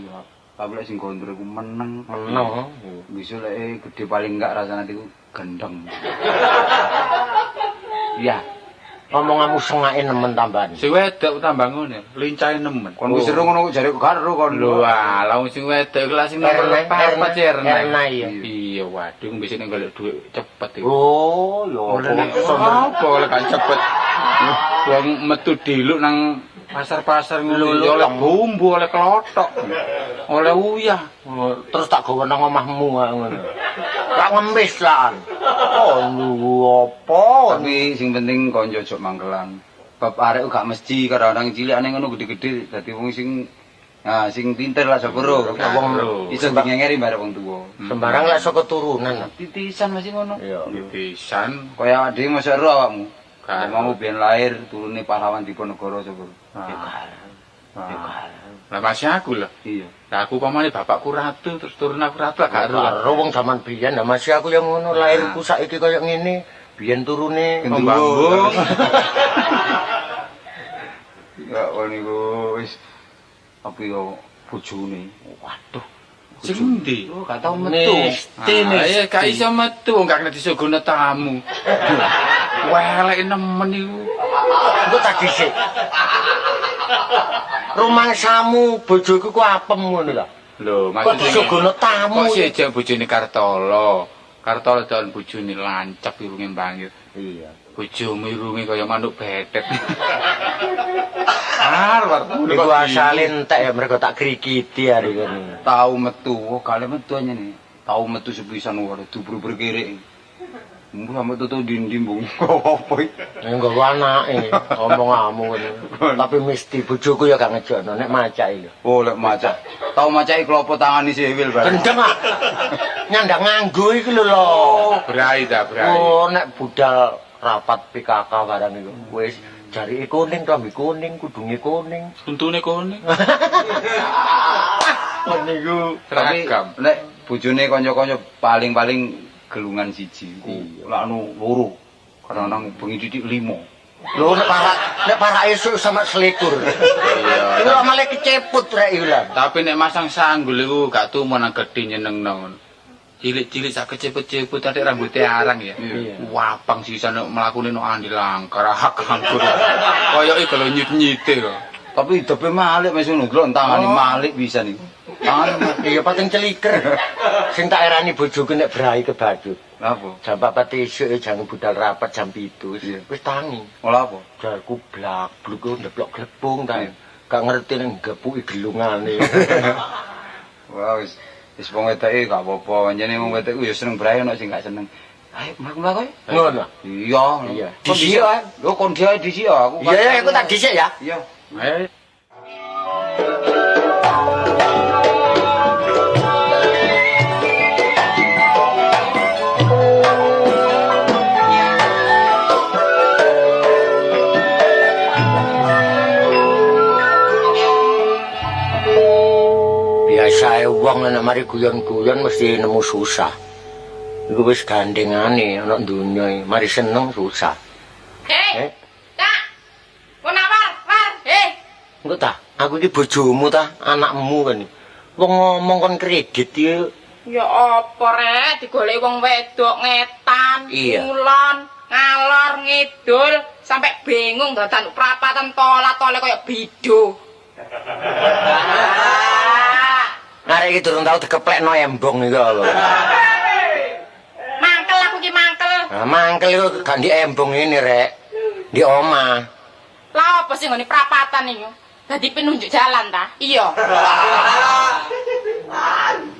[SPEAKER 1] Tapi lek sing gondrong iku meneng.
[SPEAKER 2] Meneng.
[SPEAKER 1] Besok lek gede paling enggak rasane iku gendeng. Iya.
[SPEAKER 2] Omonganmu sengake nemen tambahan.
[SPEAKER 3] Sing wedok tambah ngene, lincahe nemen.
[SPEAKER 1] Kon wis seru ngono kok jare karo kon.
[SPEAKER 3] Lho alah wong sing wedok iku lak sing nomor 4 Erna.
[SPEAKER 2] Iya.
[SPEAKER 3] Iya, waduh biasane golek dhuwit cepet iku.
[SPEAKER 2] Oh, lho.
[SPEAKER 3] Apa oleh gak cepet. Wong metu diluk nang pasar-pasar ngono ya oleh bumbu, oleh klothok, oleh uyah.
[SPEAKER 2] Terus tak gawe nang omahmu ngono. Lak ngemis lan. Oh, nunggu apa?
[SPEAKER 1] Tapi sing penting konco ojo mangkelan. Bab arek gak mesti kadang-kadang cilikane ngono gede-gede dadi wong sing Nah, sing pinter lah sapa ro.
[SPEAKER 2] Wong
[SPEAKER 1] iso dingengeri bareng wong tuwa.
[SPEAKER 2] Sembarang lek saka turunan.
[SPEAKER 1] Titisan masih ngono.
[SPEAKER 2] Iya.
[SPEAKER 3] Titisan.
[SPEAKER 1] Kaya dhewe mosok ro awakmu. Nek mau biyen lahir turune pahlawan Diponegoro sapa ro.
[SPEAKER 3] Lah masih aku lho.
[SPEAKER 1] Iya.
[SPEAKER 3] Lah aku pamane bapakku ratu terus turun aku ratu lah gak ro.
[SPEAKER 2] Karo wong jaman biyen lah masih aku yang ngono lahirku saiki kaya ngene. Biyen turune
[SPEAKER 3] Bambung.
[SPEAKER 1] Ya ngono iku wis tapi yo bojone. Waduh.
[SPEAKER 3] Sing endi?
[SPEAKER 1] Oh, gak tau metu.
[SPEAKER 2] Mesti
[SPEAKER 3] Ya gak iso metu wong gak kena disuguhne tamu. Welek nemen iku.
[SPEAKER 2] Engko tak dhisik. Rumangsamu bojoku ku apem ngono lho.
[SPEAKER 3] Lho,
[SPEAKER 2] kok disuguhne tamu.
[SPEAKER 3] Kok sejak bojone Kartolo. Kartolo don bojone lancep irunge bangir.
[SPEAKER 2] Iya.
[SPEAKER 3] Bojomu irunge kaya manuk betet. Arep
[SPEAKER 2] iku asale entek ya mergo tak krikiti hari ini.
[SPEAKER 1] Tau metu, oh kale metu anyane. Tau metu sepisan wae dubur-bur kirik. Mbuh sampe tutu dindi mbung apa iki.
[SPEAKER 2] Nggawa anake omonganmu ngono. Tapi mesti bojoku ya gak ngejokno nek macake lho.
[SPEAKER 1] Oh lek macak. Tau macake klopo tangani sewil bareng.
[SPEAKER 2] Gendeng ah. Nyandang nganggo iki lho lho.
[SPEAKER 3] Brai ta, brai.
[SPEAKER 2] Oh nek budal rapat PKK barang iku wis jarike kuning, klambi kuning, kudunge kuning,
[SPEAKER 3] untune kuning.
[SPEAKER 2] Kon niku
[SPEAKER 3] seragam.
[SPEAKER 1] Nek bojone kanca-kanca paling-paling gelungan siji iku lak anu loro. Karena nang bengi titik 5.
[SPEAKER 2] Lho nek parak esuk sama selikur.
[SPEAKER 3] Iya.
[SPEAKER 2] Iku lak malah keceput rek iku lah.
[SPEAKER 3] Tapi nek masang sanggul iku gak tumo nang gedhe nyenengno ngono. Cilik-cilik sak keceput-ceput atik rambute arang ya. Wapang sisan nek mlakune nok andi langkar hak anggur. Koyoke gelo nyit-nyite kok.
[SPEAKER 1] Tapi hidupe malik wis ngono, delok tangane malik bisa niku. Tangan
[SPEAKER 2] iya pating celiker. Sing tak erani bojoku nek brai kebacut.
[SPEAKER 1] Lha apa?
[SPEAKER 2] Jam 4 esuk jangan budal rapat jam 7. Wis tangi.
[SPEAKER 1] Lha apa?
[SPEAKER 2] Jarku blak-bluk ndeplok glepung ta. Gak ngerti nek gepuki gelungane.
[SPEAKER 1] Wah wis wis wong wedoke gak apa-apa, pancene wong wedok ya seneng brai ono sing gak seneng. Ayo mlaku-mlaku ae.
[SPEAKER 2] Ngono.
[SPEAKER 1] Iya.
[SPEAKER 2] Iya. Dhisik ae.
[SPEAKER 1] Lho kon dhewe dhisik aku.
[SPEAKER 2] Iya, aku tak dhisik ya.
[SPEAKER 1] Iya.
[SPEAKER 3] Ayo.
[SPEAKER 2] Biasae wong nek mari guyon-guyon mesti nemu susah. Iku wis gandengane ana donya iki, mari seneng susah.
[SPEAKER 4] Hei. Kak. Munawar, war, hei.
[SPEAKER 2] Engko ta, aku iki bojomu ta, anakmu kan. Wong ngomong kon kredit iki.
[SPEAKER 4] Ya apa rek, digoleki wong wedok ngetan, ngulon, ngalor, ngidul, sampai bingung dadan prapatan tolat-tole kaya bido.
[SPEAKER 2] Arek iki durung tau dikeplekno embong iku apa.
[SPEAKER 4] Mangkel aku iki mangkel.
[SPEAKER 2] Nah, mangkel iku gak ndi embong ngene rek. Di omah.
[SPEAKER 4] Lah apa sih nggone prapatan iku? Dadi penunjuk jalan ta? Iya.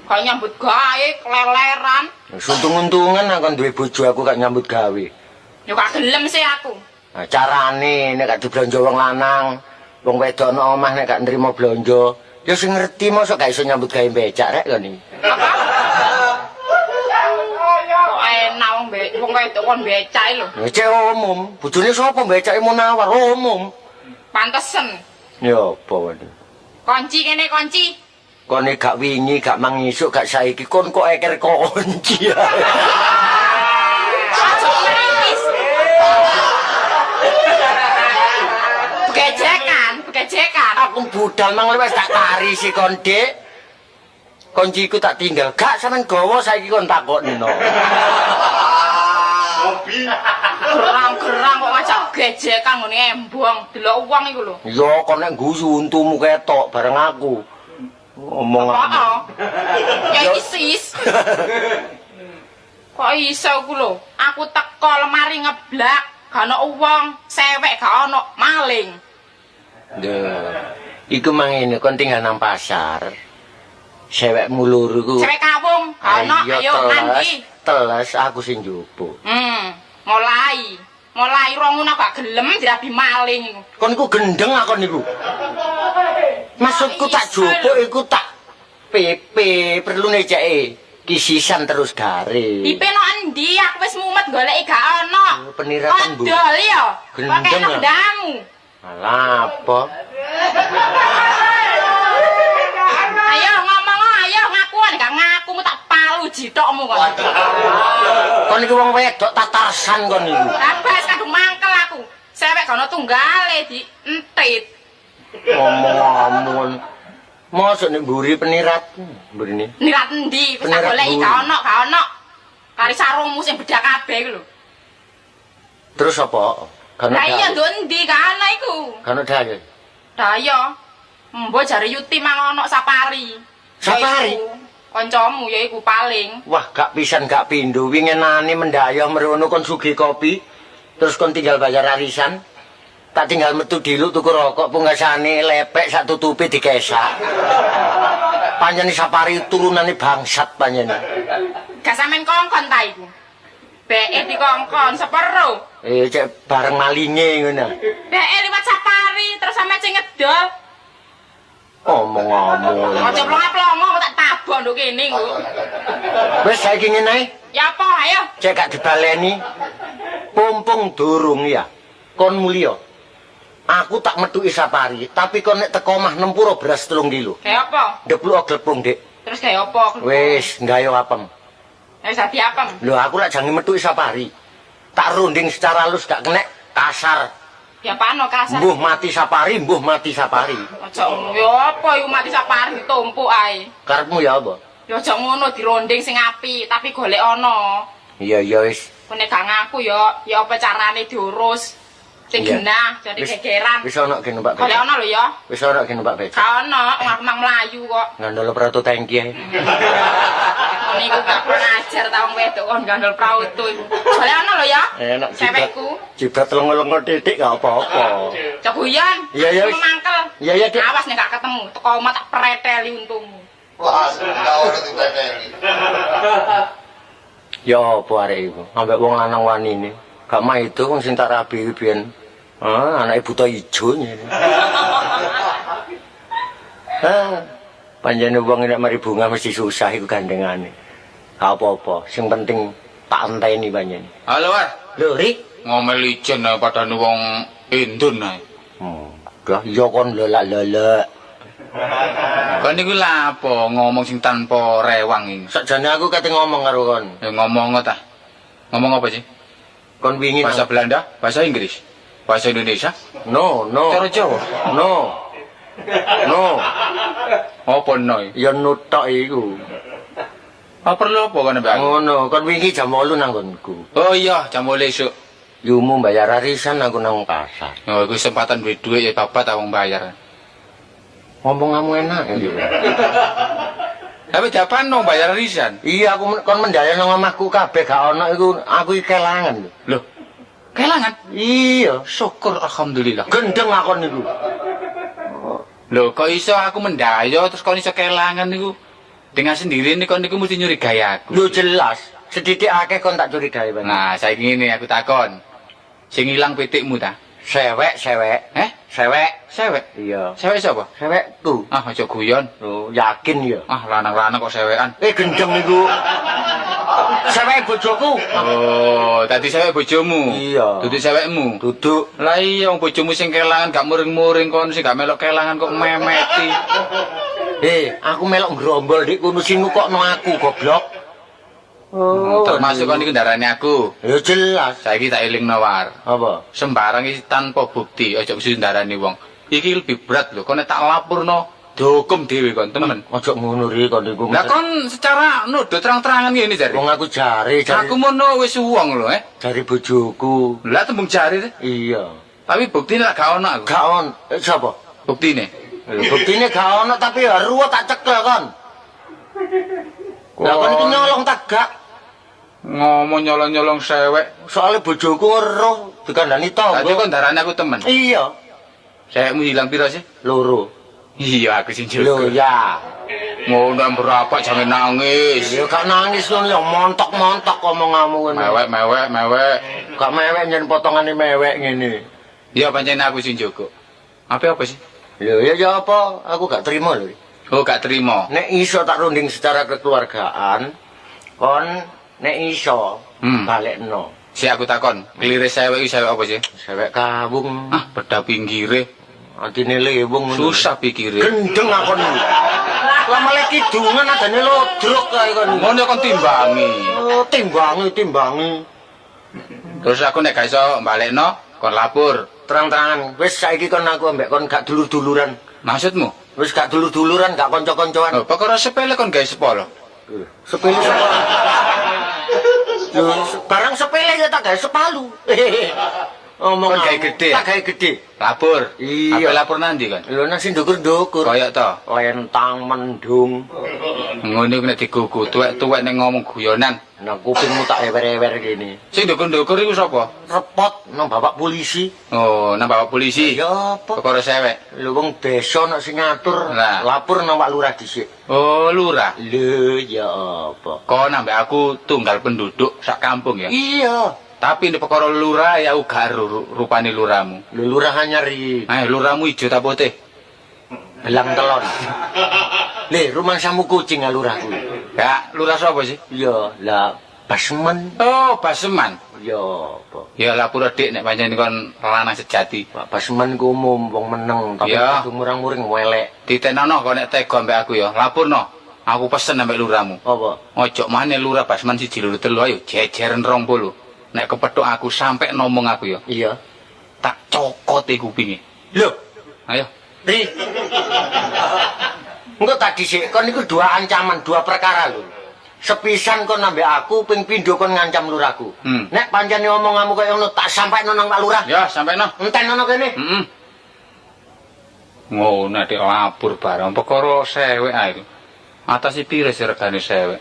[SPEAKER 4] Kok nyambut gawe keleleran.
[SPEAKER 2] Untung-untungan aku duwe bojo aku gak nyambut gawe.
[SPEAKER 4] Ya gak gelem sih aku.
[SPEAKER 2] Nah, carane nek gak diblonjo wong lanang, wong wedok nang omah nek gak nrimo blonjo, ya sing ngerti mosok gak iso nyambut gawe becak rek kok niki.
[SPEAKER 4] Apa? Kok enak wong wedok kon becak lho.
[SPEAKER 2] Becak umum, bojone sapa becake Munawar umum.
[SPEAKER 4] Pantesen.
[SPEAKER 2] Ya apa wae.
[SPEAKER 4] Kunci kene kunci.
[SPEAKER 2] Kon gak wingi, gak mangisuk, gak saiki kon kok eker kunci.
[SPEAKER 4] Aja nangis. Begejekan, begejekan.
[SPEAKER 2] Aku budal mang wis tak tarisi kon, Dik. Kunciku tak tinggal. Gak sampean gawa saiki kon takokno.
[SPEAKER 4] Gerang-gerang kok ngajak gejekan ngene embong, delok wong iku lho.
[SPEAKER 2] Ya kon nek guyu untumu ketok bareng aku. Ngomong
[SPEAKER 4] apa? Ya iki sis. Kok iso ku lho? Aku teko lemari ngeblak, gak ono wong, sewek gak ono, maling.
[SPEAKER 2] Duh. Iku mangene kon tinggal nang pasar. Sewekmu loro iku.
[SPEAKER 4] Sewek kawung, gak ono, ayo nanti.
[SPEAKER 2] Teles aku sing njupuk.
[SPEAKER 4] Mulai. Mulai rong ngono gak gelem dirabi maling iku.
[SPEAKER 2] Kon iku gendeng akon niku. Maksudku tak jupuk iku tak PP perlune ceke kisisan terus gare.
[SPEAKER 4] Pipe no endi? Aku wis mumet goleki gak ono.
[SPEAKER 2] Peniratan bu.
[SPEAKER 4] Odol ya.
[SPEAKER 2] Gendeng
[SPEAKER 4] Kok kendamu.
[SPEAKER 2] Alah apa?
[SPEAKER 4] Ayo ngomong ayo ngakuan gak ngaku tak palu jithokmu kon.
[SPEAKER 2] Kon iki wong wedok tatarsan kon iku.
[SPEAKER 4] Lah wis kadung mangkel aku. Sewek gak ono tunggale di entit.
[SPEAKER 2] Ngomong-ngomong. Mosok nek mburi penirat mburine.
[SPEAKER 4] Nirat endi? Wis tak goleki gak ono, gak ono. Kari sarungmu sing bedak kabeh iku lho.
[SPEAKER 2] Terus apa? Gak ono.
[SPEAKER 4] Lah iya nduk endi gak ono iku.
[SPEAKER 2] Gak ono daya.
[SPEAKER 4] Daya. Mbok jare Yuti mang ono Sapari.
[SPEAKER 2] Sapari?
[SPEAKER 4] Kancamu ya iku paling.
[SPEAKER 2] Wah, gak pisan gak pindho winginane mendayah merono kon sugih kopi. Terus kon tinggal bayar arisan. Tak tinggal metu diluk tuku rokok pungkasane lepek sak tutupi dikesak. Panjene Sapari turunane bangsat panjene.
[SPEAKER 4] Gak sampean kongkon ta iku. Beke dikongkon sepero.
[SPEAKER 2] Cek bareng malinge ngono.
[SPEAKER 4] Beke liwat Sapari terus sampe sing ngedol.
[SPEAKER 2] Omong-omong.
[SPEAKER 4] Aja plonga-plongo tak tabok nduk kene kok.
[SPEAKER 2] Wis saiki ngene ae.
[SPEAKER 4] Ya apa ayo.
[SPEAKER 2] Cek gak dibaleni. Pumpung durung ya. Kon mulya. Aku tak metuki Sapari, tapi kon nek teko omah nempuro beras 3 kilo.
[SPEAKER 4] Kayak apa?
[SPEAKER 2] Ndepluk glepung, Dik.
[SPEAKER 4] Terus kayak apa?
[SPEAKER 2] Wis, nggayo apem.
[SPEAKER 4] Wis dadi apem.
[SPEAKER 2] Lho, aku lak jange metuki Sapari. Tak runding secara halus gak kenek kasar.
[SPEAKER 4] Ya pano kasar.
[SPEAKER 2] Mbuh mati Sapari, mbuh mati Sapari.
[SPEAKER 4] Aja ya apa iku mati Sapari ditumpuk ae.
[SPEAKER 2] Karepmu ya apa?
[SPEAKER 4] Ya aja ngono dirunding sing apik, tapi golek ana.
[SPEAKER 2] Iya, iya wis.
[SPEAKER 4] Nek gak ngaku ya, ya apa carane diurus? Sing genah, jadi gegeran.
[SPEAKER 2] Wis ana ge numpak becak.
[SPEAKER 4] Golek ana lho ya.
[SPEAKER 2] Wis ana ge numpak becak.
[SPEAKER 4] Gak ana, aku mang mlayu kok.
[SPEAKER 2] Ngandel prauto tangki ae.
[SPEAKER 4] Niku gak kurang ajar ta wong wedok kon ngandel prauto iku. Golek ana lho ya.
[SPEAKER 2] Enak
[SPEAKER 4] cewekku.
[SPEAKER 2] Jibrat lengo-lengo titik gak apa-apa.
[SPEAKER 4] Ceguyon.
[SPEAKER 2] Iya iya wis.
[SPEAKER 4] Mangkel.
[SPEAKER 2] Iya iya Dik.
[SPEAKER 4] Awas nek gak ketemu, teko omah tak preteli untumu.
[SPEAKER 5] Wah, gak ono dipreteli.
[SPEAKER 2] Ya apa arek iku? Ambek wong lanang wanine. Gak maido wong sing tak rabi iki biyen. Ah, anake buta ijo nyene. Ah, panjene wong nek mari bunga mesti susah iku gandengane. Gak apa-apa, sing penting tak enteni panjene.
[SPEAKER 3] Halo, War.
[SPEAKER 2] Lho, Rik,
[SPEAKER 3] ngomel ijen padane wong Indon ae.
[SPEAKER 2] Lah iya kon lelak-lelek.
[SPEAKER 3] Kon niku lha apa ngomong sing tanpa rewang iki?
[SPEAKER 2] Sakjane aku kate ngomong karo kon.
[SPEAKER 3] Ya ngomong ta. Ngomong apa sih?
[SPEAKER 2] Kon wingi
[SPEAKER 3] bahasa Belanda, bahasa Inggris, bahasa Indonesia?
[SPEAKER 2] No, no.
[SPEAKER 3] Cara Jawa?
[SPEAKER 2] No. No.
[SPEAKER 3] Apa no?
[SPEAKER 2] Ya nutok iku.
[SPEAKER 3] Apa perlu apa kon mbak?
[SPEAKER 2] Ngono, kon wingi jam 8 nang nggonku.
[SPEAKER 3] Oh iya, jam 8 esuk.
[SPEAKER 2] Yumu bayar arisan aku nang pasar.
[SPEAKER 3] Oh, iku kesempatan duwe dhuwit ya bapak ta wong bayar.
[SPEAKER 2] Ngomong-ngomong enak ya.
[SPEAKER 3] Tapi japan dong bayar arisan.
[SPEAKER 2] Iya, aku kon mendaya nang omahku kabeh gak ono iku aku iki kelangan.
[SPEAKER 3] Loh. Kelangan?
[SPEAKER 2] Iya,
[SPEAKER 3] syukur alhamdulillah.
[SPEAKER 2] Gendeng akon niku.
[SPEAKER 3] Loh, kok iso aku mendaya terus kon iso kelangan niku? Dengan sendiri ini kon niku mesti nyurigai aku.
[SPEAKER 2] Lho jelas, sedidik akeh kon tak curigai banget.
[SPEAKER 3] Nah, saiki ngene aku takon. Sing ilang pitikmu ta?
[SPEAKER 2] Sewek, sewek.
[SPEAKER 3] Eh?
[SPEAKER 2] Sewek.
[SPEAKER 3] Sewek?
[SPEAKER 2] Iya.
[SPEAKER 3] Sewek sapa?
[SPEAKER 2] Sewekku.
[SPEAKER 3] Ah, aja guyon.
[SPEAKER 2] Lho, yakin ya?
[SPEAKER 3] Ah, lanang-lanang kok sewekan.
[SPEAKER 2] Gendeng niku. Sewek bojoku.
[SPEAKER 3] Oh, tadi sewek bojomu.
[SPEAKER 2] Iya.
[SPEAKER 3] Duduk sewekmu.
[SPEAKER 2] Duduk.
[SPEAKER 3] Lah iya wong bojomu sing kelangan gak muring-muring kon sing gak melok kelangan kok memeti.
[SPEAKER 2] Aku melok ngrombol dik kono sing ngukokno aku goblok.
[SPEAKER 3] Oh, termasuk kon iku ndarani aku.
[SPEAKER 2] Ya jelas.
[SPEAKER 3] Saiki tak elingno War.
[SPEAKER 2] Apa?
[SPEAKER 3] Sembarang iki tanpa bukti, aja mesti ndarani wong. Iki lebih berat lho, kon nek tak laporno dihukum dhewe kon, temen.
[SPEAKER 2] Aja ngono ri kon iku.
[SPEAKER 3] Lah kon secara nuduh terang-terangan ngene jare.
[SPEAKER 2] Wong aku jare, jare.
[SPEAKER 3] Aku mono wis wong lho, eh.
[SPEAKER 2] Jare bojoku.
[SPEAKER 3] Lah tembung jare te.
[SPEAKER 2] Iya.
[SPEAKER 3] Tapi buktine lak gak ono aku.
[SPEAKER 2] Gak ono. Sapa?
[SPEAKER 3] Buktine.
[SPEAKER 2] Buktine gak ono tapi ya ruwet tak cekel kon. Lah kon iki nyolong tak gak?
[SPEAKER 3] Ngomong nyolong-nyolong sewek.
[SPEAKER 2] Soale bojoku weruh dikandani tangga.
[SPEAKER 3] Tadi kon ndarani aku temen.
[SPEAKER 2] Iya.
[SPEAKER 3] Sewekmu ilang piro sih?
[SPEAKER 2] Loro.
[SPEAKER 3] Iya aku sing jaga.
[SPEAKER 2] Lho ya.
[SPEAKER 3] Ngono berapa jangan nangis.
[SPEAKER 2] Ya gak nangis ngono ya montok-montok omonganmu ngono.
[SPEAKER 3] Mewek mewek mewek.
[SPEAKER 2] Gak mewek nyen potongane mewek ngene.
[SPEAKER 3] Iya pancen aku sing jaga. Apa apa sih?
[SPEAKER 2] Lho ya ya apa? Aku gak terima lho.
[SPEAKER 3] Oh, gak terima.
[SPEAKER 2] Nek iso tak runding secara kekeluargaan, kon nek iso balekno.
[SPEAKER 3] Si aku takon, klire sewek iki sewek apa sih?
[SPEAKER 2] Sewek kawung.
[SPEAKER 3] Ah, beda pinggire.
[SPEAKER 2] Atine lewung.
[SPEAKER 3] Susah pikire.
[SPEAKER 2] Gendeng akon. Lah malah kidungan adane lodrok kae kon.
[SPEAKER 3] Ngono kon timbangi.
[SPEAKER 2] Oh, timbangi.
[SPEAKER 3] Terus aku nek gak iso balekno, kon lapor.
[SPEAKER 2] Terang-terangan, wis saiki kon aku ambek kon gak dulur-duluran.
[SPEAKER 3] Maksudmu?
[SPEAKER 2] Wis gak dulur-duluran, gak kanca-kancoan.
[SPEAKER 3] Oh, perkara sepele kon gawe sepolo.
[SPEAKER 2] Sepele sepolo. Lho, barang sepele ya tak gawe sepalu. Omong
[SPEAKER 3] kon gawe gede.
[SPEAKER 2] Tak gawe gede.
[SPEAKER 3] Lapor.
[SPEAKER 2] Iya.
[SPEAKER 3] Apa lapor nanti kon?
[SPEAKER 2] Lho nang sing ndukur-ndukur.
[SPEAKER 3] Kaya to.
[SPEAKER 2] Lentang mendung.
[SPEAKER 3] Ngono iku nek digugu tuwek-tuwek nek ngomong guyonan.
[SPEAKER 2] Nang kupingmu tak ewer-ewer kene.
[SPEAKER 3] Sing ndukur-ndukur iku sapa?
[SPEAKER 2] Repot nang bapak polisi.
[SPEAKER 3] Oh, nang bapak polisi.
[SPEAKER 2] Ya apa?
[SPEAKER 3] Perkara sewek.
[SPEAKER 2] Lho wong desa nek sing ngatur, lapor nang Pak Lurah dhisik.
[SPEAKER 3] Oh, lurah.
[SPEAKER 2] Lho ya apa?
[SPEAKER 3] Kon ambek aku tunggal penduduk sak kampung ya.
[SPEAKER 2] Iya.
[SPEAKER 3] Tapi nek perkara lurah ya aku gak rupane lurahmu.
[SPEAKER 2] Lho lurah anyar iki.
[SPEAKER 3] Eh, lurahmu ijo ta putih?
[SPEAKER 2] Belang telon. Le, rumangsamu kucing lurahku.
[SPEAKER 3] Ya, lurah sapa sih?
[SPEAKER 2] Iya, lah Basman.
[SPEAKER 3] Oh, Basman.
[SPEAKER 2] Ya apa?
[SPEAKER 3] Ya lapor Dik nek pancen kon lanang sejati.
[SPEAKER 2] Pak Basman ku umum wong meneng tapi kudu murang-muring welek.
[SPEAKER 3] Ditenono kok nek tega ambek aku ya. Laporno. Aku pesen ambek lurahmu.
[SPEAKER 2] Apa?
[SPEAKER 3] Ojo maneh lurah Basman 1 2 3 ayo jejeren 20. Nek kepethuk aku sampe ngomong aku ya.
[SPEAKER 2] Iya.
[SPEAKER 3] Tak cokote kupinge.
[SPEAKER 2] Lho,
[SPEAKER 3] ayo.
[SPEAKER 2] Ri. Engko tadi sik kon niku dua ancaman, dua perkara lho. Sepisan kon ambek aku, ping pindho kon ngancam lurahku. Nek pancene omonganmu kaya ngono tak sampaikno nang Pak Lurah.
[SPEAKER 3] Ya, sampaikno.
[SPEAKER 2] Entenono kene.
[SPEAKER 3] Heeh. Ngono nek lapor barang perkara sewek ae. Atase pire sih regane sewek?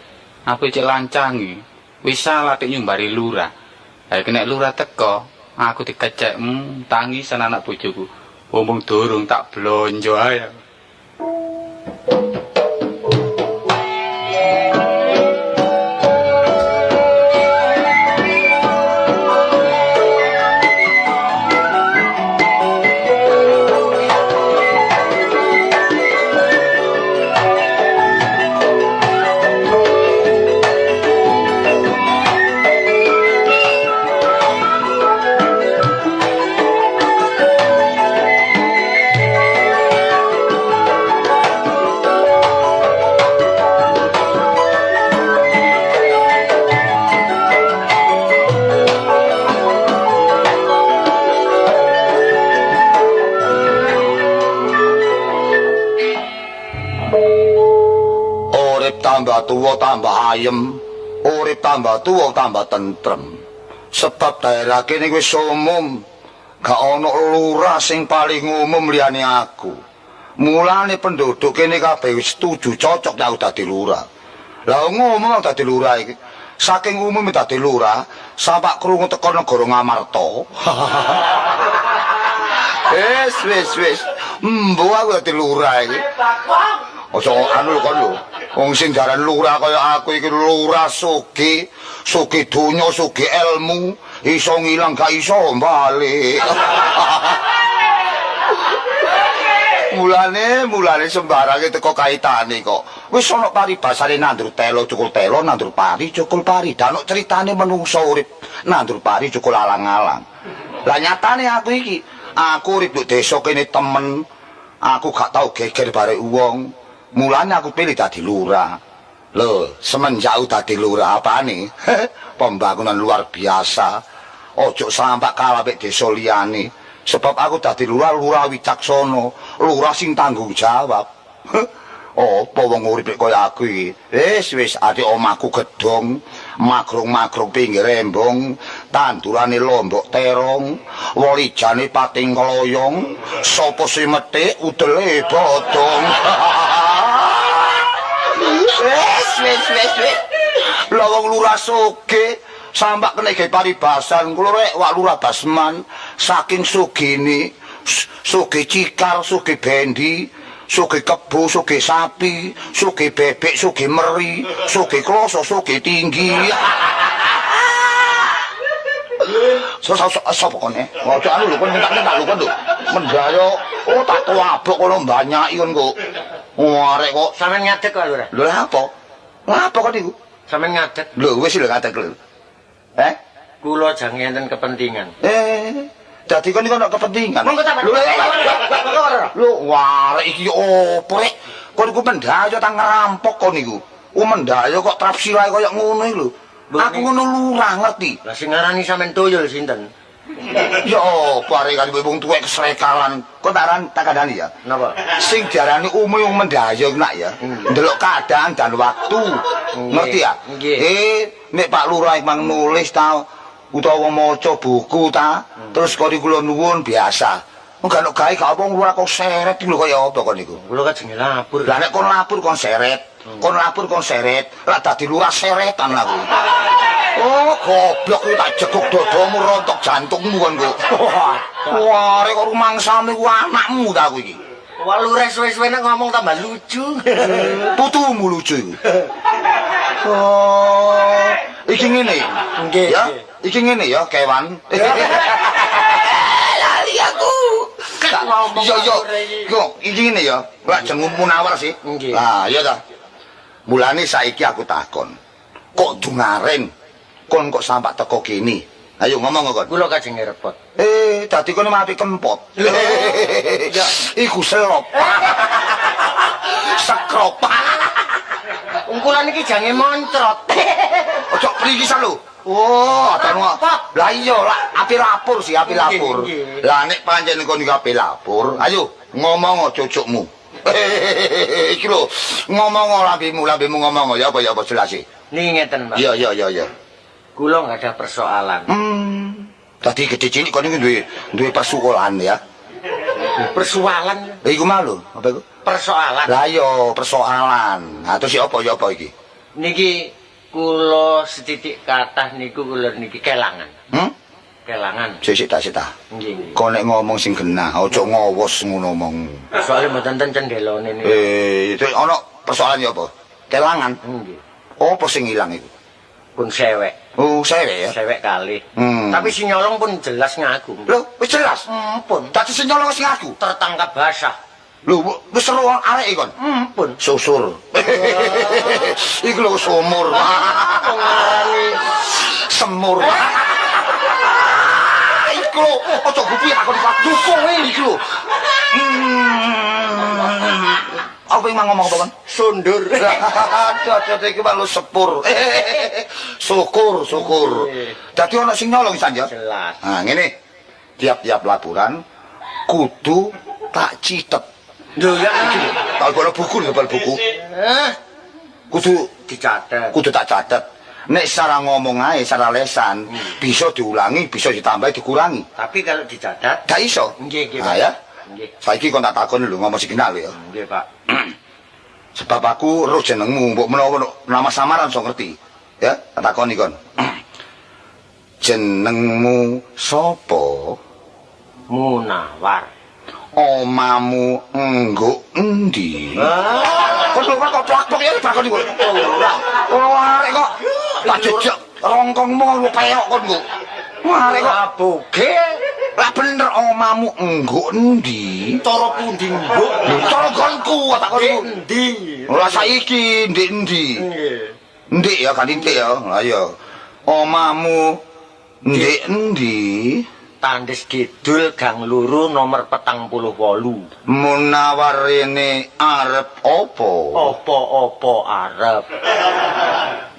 [SPEAKER 3] Aku cek lancangi. Wis salah nek nyumbari lurah. Lah iki nek lurah teko, aku dikecek, tangisan anak bojoku. Omong durung tak blonjo ae.
[SPEAKER 1] Tambah tuwa tambah ayem, urip tambah tuwa tambah tentrem. Sebab daerah kene wis umum, gak ana lurah sing paling umum liyane aku. Mulane penduduk kene kabeh wis setuju cocok aku dadi lurah. Lah ngomong dadi lurah iki, saking umume dadi lurah, sampak krungu teko negara Ngamarta. Wis wis wis, mbuh aku dadi lurah iki. Aja anu kon lho. Wong sing jaran lurah kaya aku iki lurah sugih, sugih donya, sugih ilmu, iso ngilang gak iso balik. Mulane sembarange teko kaitane kok. Wis ana paribasane nandur telo cukul telo, nandur pari cukul pari. Danuk critane menungso urip nandur pari cukul alang-alang. Lah nyatane aku iki, aku urip nduk desa kene temen. Aku gak tau geger barek wong. Mulane aku pilih dadi lurah. Lho, semenjak dadi lurah apane? Pembangunan luar biasa. Ojo sampak kalah mek desa liyane. Sebab aku dadi lurah, lurah wicaksana, lurah sing tanggung jawab. Apa wong urip kaya aku iki? Wis wis adik omahku gedhong, magrong-magrong pinggir embong, tandurane lombok terong, wolijane pating kloyong, sapa sing methik udele bodong. Wis wis wis wis. Lah wong lurah sugih sampak kene gawe paribasan kula rek wak lurah Basman saking sugine, sugih cikar, sugih bendi, sugih kebo, sugih sapi, sugih bebek, sugih meri, sugih kloso, sugih tinggi. Sapa kone? Ojo anu lho kon nyentak-nyentak lho kon lho. Mendayo
[SPEAKER 5] Oh, tak tuabok kono banyaki kon kok. Oh, arek kok
[SPEAKER 2] sampean ngadeg kok Lurah.
[SPEAKER 5] Lho lha apa? Lha apa kok niku?
[SPEAKER 2] Sampean ngadeg.
[SPEAKER 5] Lho wis lho ngadeg lho. Eh?
[SPEAKER 2] Kula jange enten kepentingan.
[SPEAKER 5] Dadi kon niku ana kepentingan.
[SPEAKER 2] Monggo ta, Pak.
[SPEAKER 5] Lho lho warek iki opo rek? Kon iku mendayo ta ngerampok kon niku. Oh mendayo kok trapsilae kaya ngono iki lho. Aku ngono lurah ngerti.
[SPEAKER 2] Lah sing ngarani sampean tuyul sinten?
[SPEAKER 5] Ya apa arek kali wong tuwek kesrekalan. Kok tak kandhani ya?
[SPEAKER 2] Napa?
[SPEAKER 5] Sing diarani umume wong mendayo iku nak ya. Ndelok keadaan dan waktu. Ngerti ya? Nek Pak Lurah mang nulis ta utawa maca buku ta, terus kok kula nuwun biasa. Wong gak ono gawe gak apa lurah kok seret iki lho kaya apa kon niku?
[SPEAKER 2] Kula kajenge lapur.
[SPEAKER 5] Lah nek kon lapur kon seret. Kon lapur kon seret, lah dadi lurah seretan aku. Oh, goblok kuwi tak jeguk dodomu rontok jantungmu kon kok. Wah, arek kok rumangsamu iku anakmu ta aku iki.
[SPEAKER 2] Wah, lurah suwe-suwe nek ngomong tambah lucu.
[SPEAKER 5] Putumu lucu iku. Oh, iki ngene.
[SPEAKER 2] Nggih.
[SPEAKER 5] Ya, iki ngene ya, kewan. Lali aku. Yo yo. Yo, iki ngene ya. Lak jenengmu Munawar sih. Lah, iya ta. Mulane saiki aku takon. Kok dungaren kon kok sampak teko kene? Ayo ngomong kon.
[SPEAKER 2] Kula kajenge repot.
[SPEAKER 5] Dadi kon mati kempot. Ya, iku selop. Sekrop.
[SPEAKER 2] Ungkulan iki jange moncrot.
[SPEAKER 5] Ojo prikisan lho. Oh, anu. Lah iya, lah api lapur sih, api lapur. Lah nek pancen kon iku api lapur, ayo ngomong cocokmu. Iki lho, ngomong lambemu, lambemu ngomong ya apa ya apa jelas sih.
[SPEAKER 2] Niki ngeten, Pak.
[SPEAKER 5] Iya, iya, iya, iya.
[SPEAKER 2] Kula nggak ada persoalan.
[SPEAKER 5] Tadi gede cilik kon niku duwe persoalan ya.
[SPEAKER 2] Persoalan?
[SPEAKER 5] Lha iku mau lho, apa iku?
[SPEAKER 2] Persoalan.
[SPEAKER 5] Lah iya, persoalan. Ha terus ya apa ya apa iki?
[SPEAKER 2] Niki kula setitik kathah niku kula niki kelangan. Kelangan.
[SPEAKER 5] Sik ta, sik ta.
[SPEAKER 2] Nggih.
[SPEAKER 5] Kok nek ngomong sing genah, aja ngowos ngono omong.
[SPEAKER 2] Soale mboten enten cendelone niku.
[SPEAKER 5] Terus ana persoalan ya apa? Kelangan.
[SPEAKER 2] Nggih.
[SPEAKER 5] Apa sing ilang iku?
[SPEAKER 2] Pun sewek.
[SPEAKER 5] Oh, sewek ya?
[SPEAKER 2] Sewek kali. Tapi si nyolong pun jelas ngaku.
[SPEAKER 5] Lho, wis jelas?
[SPEAKER 2] Pun.
[SPEAKER 5] Dadi si nyolong wis ngaku?
[SPEAKER 2] Tertangkap basah.
[SPEAKER 5] Lho, wis seru arek kon?
[SPEAKER 2] Pun.
[SPEAKER 5] Susur. Iku lho sumur. Semur. Iku lho, aja gupi aku dukung iki lho. Apa yang ngomong apa kan?
[SPEAKER 2] Sundur.
[SPEAKER 5] Aduh, aduh, iki malu sepur. Syukur, syukur. Dadi ana sing nyolong isan ya?
[SPEAKER 2] Jelas.
[SPEAKER 5] Nah, ngene. Tiap-tiap laporan kudu tak citet.
[SPEAKER 2] Lho ya iki lho.
[SPEAKER 5] Tak gono buku lho, buku. Kudu
[SPEAKER 2] dicatet.
[SPEAKER 5] Kudu tak catet. Nek secara ngomong ae, secara lesan, bisa diulangi, bisa ditambahi, dikurangi.
[SPEAKER 2] Tapi kalau dicatat
[SPEAKER 5] gak iso.
[SPEAKER 2] Nggih, nggih.
[SPEAKER 5] Nah, ya.
[SPEAKER 2] Nggih.
[SPEAKER 5] Saiki kon tak takon lho ngomong sing kenal ya.
[SPEAKER 2] Nggih, Pak.
[SPEAKER 5] Sebab aku roh jenengmu, mbok menawa nama samaran iso ngerti. Ya, tak takoni kon. Jenengmu sapa?
[SPEAKER 2] Munawar.
[SPEAKER 5] Omamu engguk endi? Kon lho kok plak-plak ya takon iku. Ora. Ora arek kok tak jejak rongkongmu peok kon kok. Wah arek kok
[SPEAKER 2] aboge.
[SPEAKER 5] Lah bener omamu engguk endi?
[SPEAKER 2] Cara pundi engguk?
[SPEAKER 5] Lho cara gonku takon iku.
[SPEAKER 2] Endi?
[SPEAKER 5] Ora saiki ndek endi?
[SPEAKER 2] Nggih.
[SPEAKER 5] Ndek ya kan ndek ya. Lah iya. Omamu ndek endi?
[SPEAKER 2] Tandes Kidul Gang Loro nomor 48.
[SPEAKER 5] Munawar rene arep apa?
[SPEAKER 2] Apa-apa arep.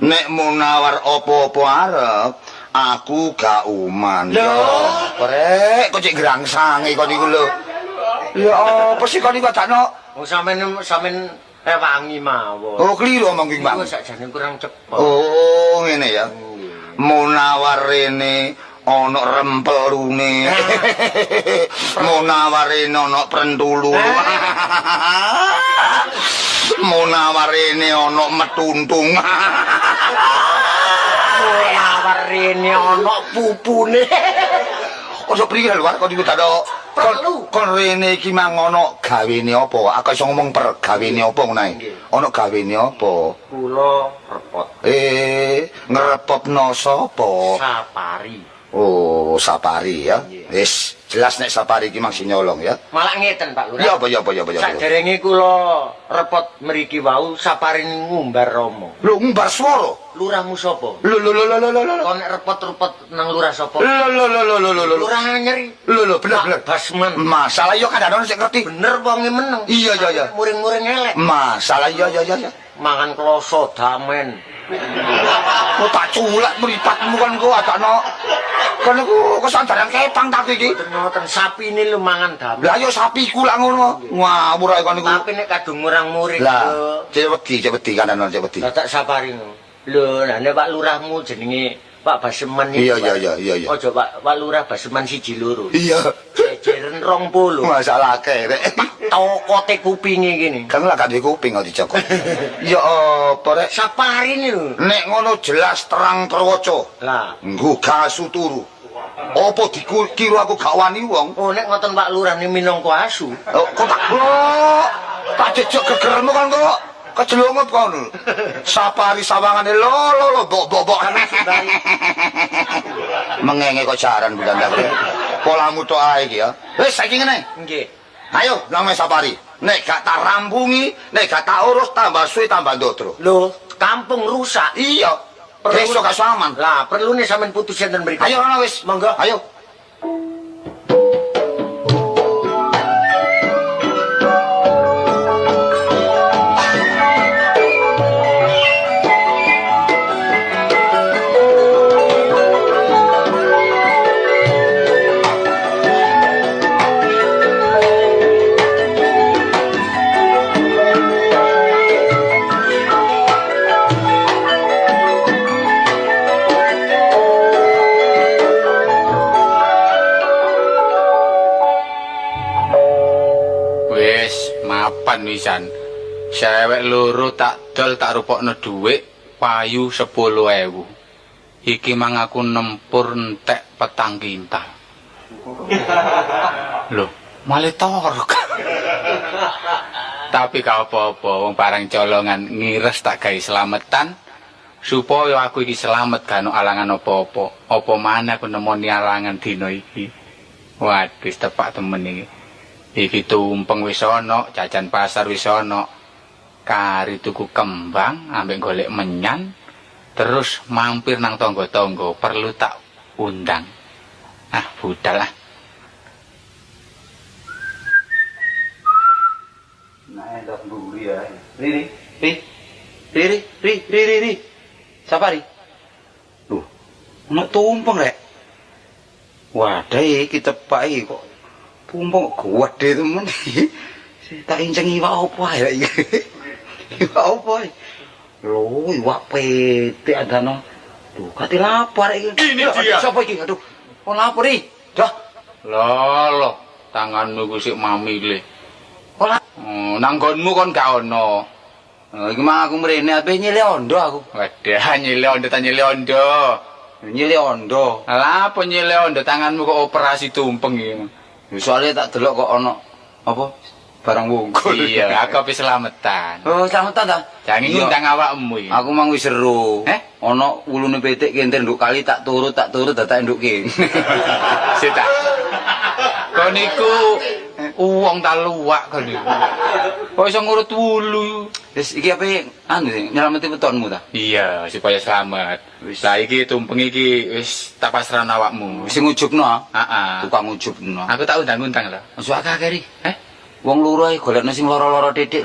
[SPEAKER 5] Nek Munawar apa-apa arep, aku gak uman.
[SPEAKER 2] Lho,
[SPEAKER 5] rek kok cek grangsange kon niku lho. Ya apa sih kon niku adakno?
[SPEAKER 2] Wong sampean rewangi mawon.
[SPEAKER 5] Oh, kliru omong iki, Bang.
[SPEAKER 2] Iku sakjane kurang cepet.
[SPEAKER 5] Oh, ngene ya. Munawar rene ana rempelune. Munawar rene ana prentulu. Munawar rene ana metuntung.
[SPEAKER 2] Munawar rene ana pupune.
[SPEAKER 5] Ojo priye lho kok niku dadak
[SPEAKER 2] perlu.
[SPEAKER 5] Kon rene iki mang ana gawene apa? Aku iso ngomong pergawene apa ngono ae. Ana gawene apa?
[SPEAKER 2] Kula repot.
[SPEAKER 5] Ngrepotno sapa?
[SPEAKER 2] Sapari.
[SPEAKER 5] Oh, Sapari ya. Wis, jelas nek Sapari iki mang sing nyolong ya.
[SPEAKER 2] Malah ngeten Pak Lurah.
[SPEAKER 5] Ya apa ya apa ya apa ya.
[SPEAKER 2] Saderenge kula repot mriki wau Sapari ngumbar romo.
[SPEAKER 5] Lho ngumbar swara.
[SPEAKER 2] Lurahmu sapa?
[SPEAKER 5] Lho lho lho lho lho.
[SPEAKER 2] Kon nek repot-repot nang lurah sapa?
[SPEAKER 5] Lho lho lho lho lho lho.
[SPEAKER 2] Lurah anyar.
[SPEAKER 5] Lho lho bener bener.
[SPEAKER 2] Basman.
[SPEAKER 5] Masalah yo kadang-kadang sik ngerti.
[SPEAKER 2] Bener wonge meneng.
[SPEAKER 5] Iya iya iya.
[SPEAKER 2] Muring-muring elek.
[SPEAKER 5] Masalah iya iya iya.
[SPEAKER 2] Mangan kloso damen.
[SPEAKER 5] Kok tak culek mripatmu kan kok adakno. Kan iku kesandaran kepang tapi iki.
[SPEAKER 2] Mboten ngoten, sapine lho mangan damen.
[SPEAKER 5] Lah ya sapiku lak ngono. Ngawur ae kon iku.
[SPEAKER 2] Tapi nek kadung murang-muring
[SPEAKER 5] lho. Cek wedi kanan cek wedi.
[SPEAKER 2] Lah tak Sapari ngono. Lho, lah nek Pak Lurahmu jenenge Pak Baseman iki.
[SPEAKER 5] Iya iya iya iya.
[SPEAKER 2] Aja Pak Lurah Baseman 1 2.
[SPEAKER 5] Iya.
[SPEAKER 2] Jejeren 20.
[SPEAKER 5] Masalah akeh rek.
[SPEAKER 2] Tokote kupinge kene.
[SPEAKER 5] Kan lak gak duwe kuping kok dicokot. Ya apa rek?
[SPEAKER 2] Sapari lho.
[SPEAKER 5] Nek ngono jelas terang terwaca.
[SPEAKER 2] Lah,
[SPEAKER 5] nggo gasu turu. Apa dikira aku gak wani wong?
[SPEAKER 2] Oh, nek ngoten Pak Lurah ni minangka asu.
[SPEAKER 5] Oh, kok tak tak jejeg gegermu kan kok. Kejelungup kono. Sapari sawangane lho lho lho bok bok bok. Mengenge kok jaran bukan ta. Polamu tok ae iki ya. Wis saiki ngene.
[SPEAKER 2] Nggih.
[SPEAKER 5] Ayo nang Sapari. Nek gak tak rampungi, nek gak tak urus tambah suwe tambah ndodro.
[SPEAKER 2] Lho, kampung rusak.
[SPEAKER 5] Iya. Desa gak aman.
[SPEAKER 2] Lah, perlune sampean putus enten mriki.
[SPEAKER 5] Ayo rono wis,
[SPEAKER 2] monggo.
[SPEAKER 5] Ayo.
[SPEAKER 3] Wisan. Sewek loro tak dol tak rupokno dhuwit payu 10.000. Iki mang aku nempur entek petang kintal. Lho, malah torok. Tapi gak apa-apa, wong barang colongan ngires tak gawe slametan supaya aku iki slamet gak ono alangan apa-apa. Apa maneh aku nemoni alangan dina iki. Waduh, tepak temen iki. Iki tumpeng wis ana, jajan pasar wis ana. Kari tuku kembang ambek golek menyan, terus mampir nang tangga-tangga, perlu tak undang. Ah, budal lah.
[SPEAKER 1] Nah, ndak mburi ya. Riri, ri. Riri, ri, ri, ri. Sapari. Loh, ono tumpeng rek. Wadah iki tepak iki kok. Pumpung gede temen. Tak inceng iwak apa ae iki. Iwak apa ae? Lho, iwak pitik adano. Lho, kate lapar iki.
[SPEAKER 3] Ini dia.
[SPEAKER 1] Sapa iki? Aduh. Kon lapar iki. Dah.
[SPEAKER 3] Lho, lho, tanganmu ku sik mamile.
[SPEAKER 1] Ora.
[SPEAKER 3] Oh, nang nggonmu kon gak ono.
[SPEAKER 1] Iki mah aku mrene ape nyile ondo aku.
[SPEAKER 3] Wadah, nyile ondo ta nyile ondo.
[SPEAKER 1] Nyile ondo.
[SPEAKER 3] Lah apa nyile ondo tanganmu kok operasi tumpeng iki?
[SPEAKER 1] Soalnya tak delok kok ono apa barang wungkul.
[SPEAKER 3] Iya, aku ape slametan.
[SPEAKER 1] Oh, slametan ta?
[SPEAKER 3] Jangan ngundang awakmu iki.
[SPEAKER 1] Aku mang wis seru.
[SPEAKER 3] Eh?
[SPEAKER 1] Ono wulune pitik kenter nduk kali tak turut dadak nduk kene.
[SPEAKER 3] Sik ta. Kon iku wong ta luwak kon iku. Kok iso ngurut wulu?
[SPEAKER 1] Wis iki ape anu nyelameti wetonmu ta?
[SPEAKER 3] Iya, supaya selamat. Wis lah iki tumpeng iki wis tak pasrahno awakmu.
[SPEAKER 1] Wis ngujubno.
[SPEAKER 3] Heeh.
[SPEAKER 1] Tukang ngujubno.
[SPEAKER 3] Aku tak undang-undang lho.
[SPEAKER 1] Ojo akeh-akeh ri.
[SPEAKER 3] Eh?
[SPEAKER 1] Wong loro ae golekno sing loro-loro titik.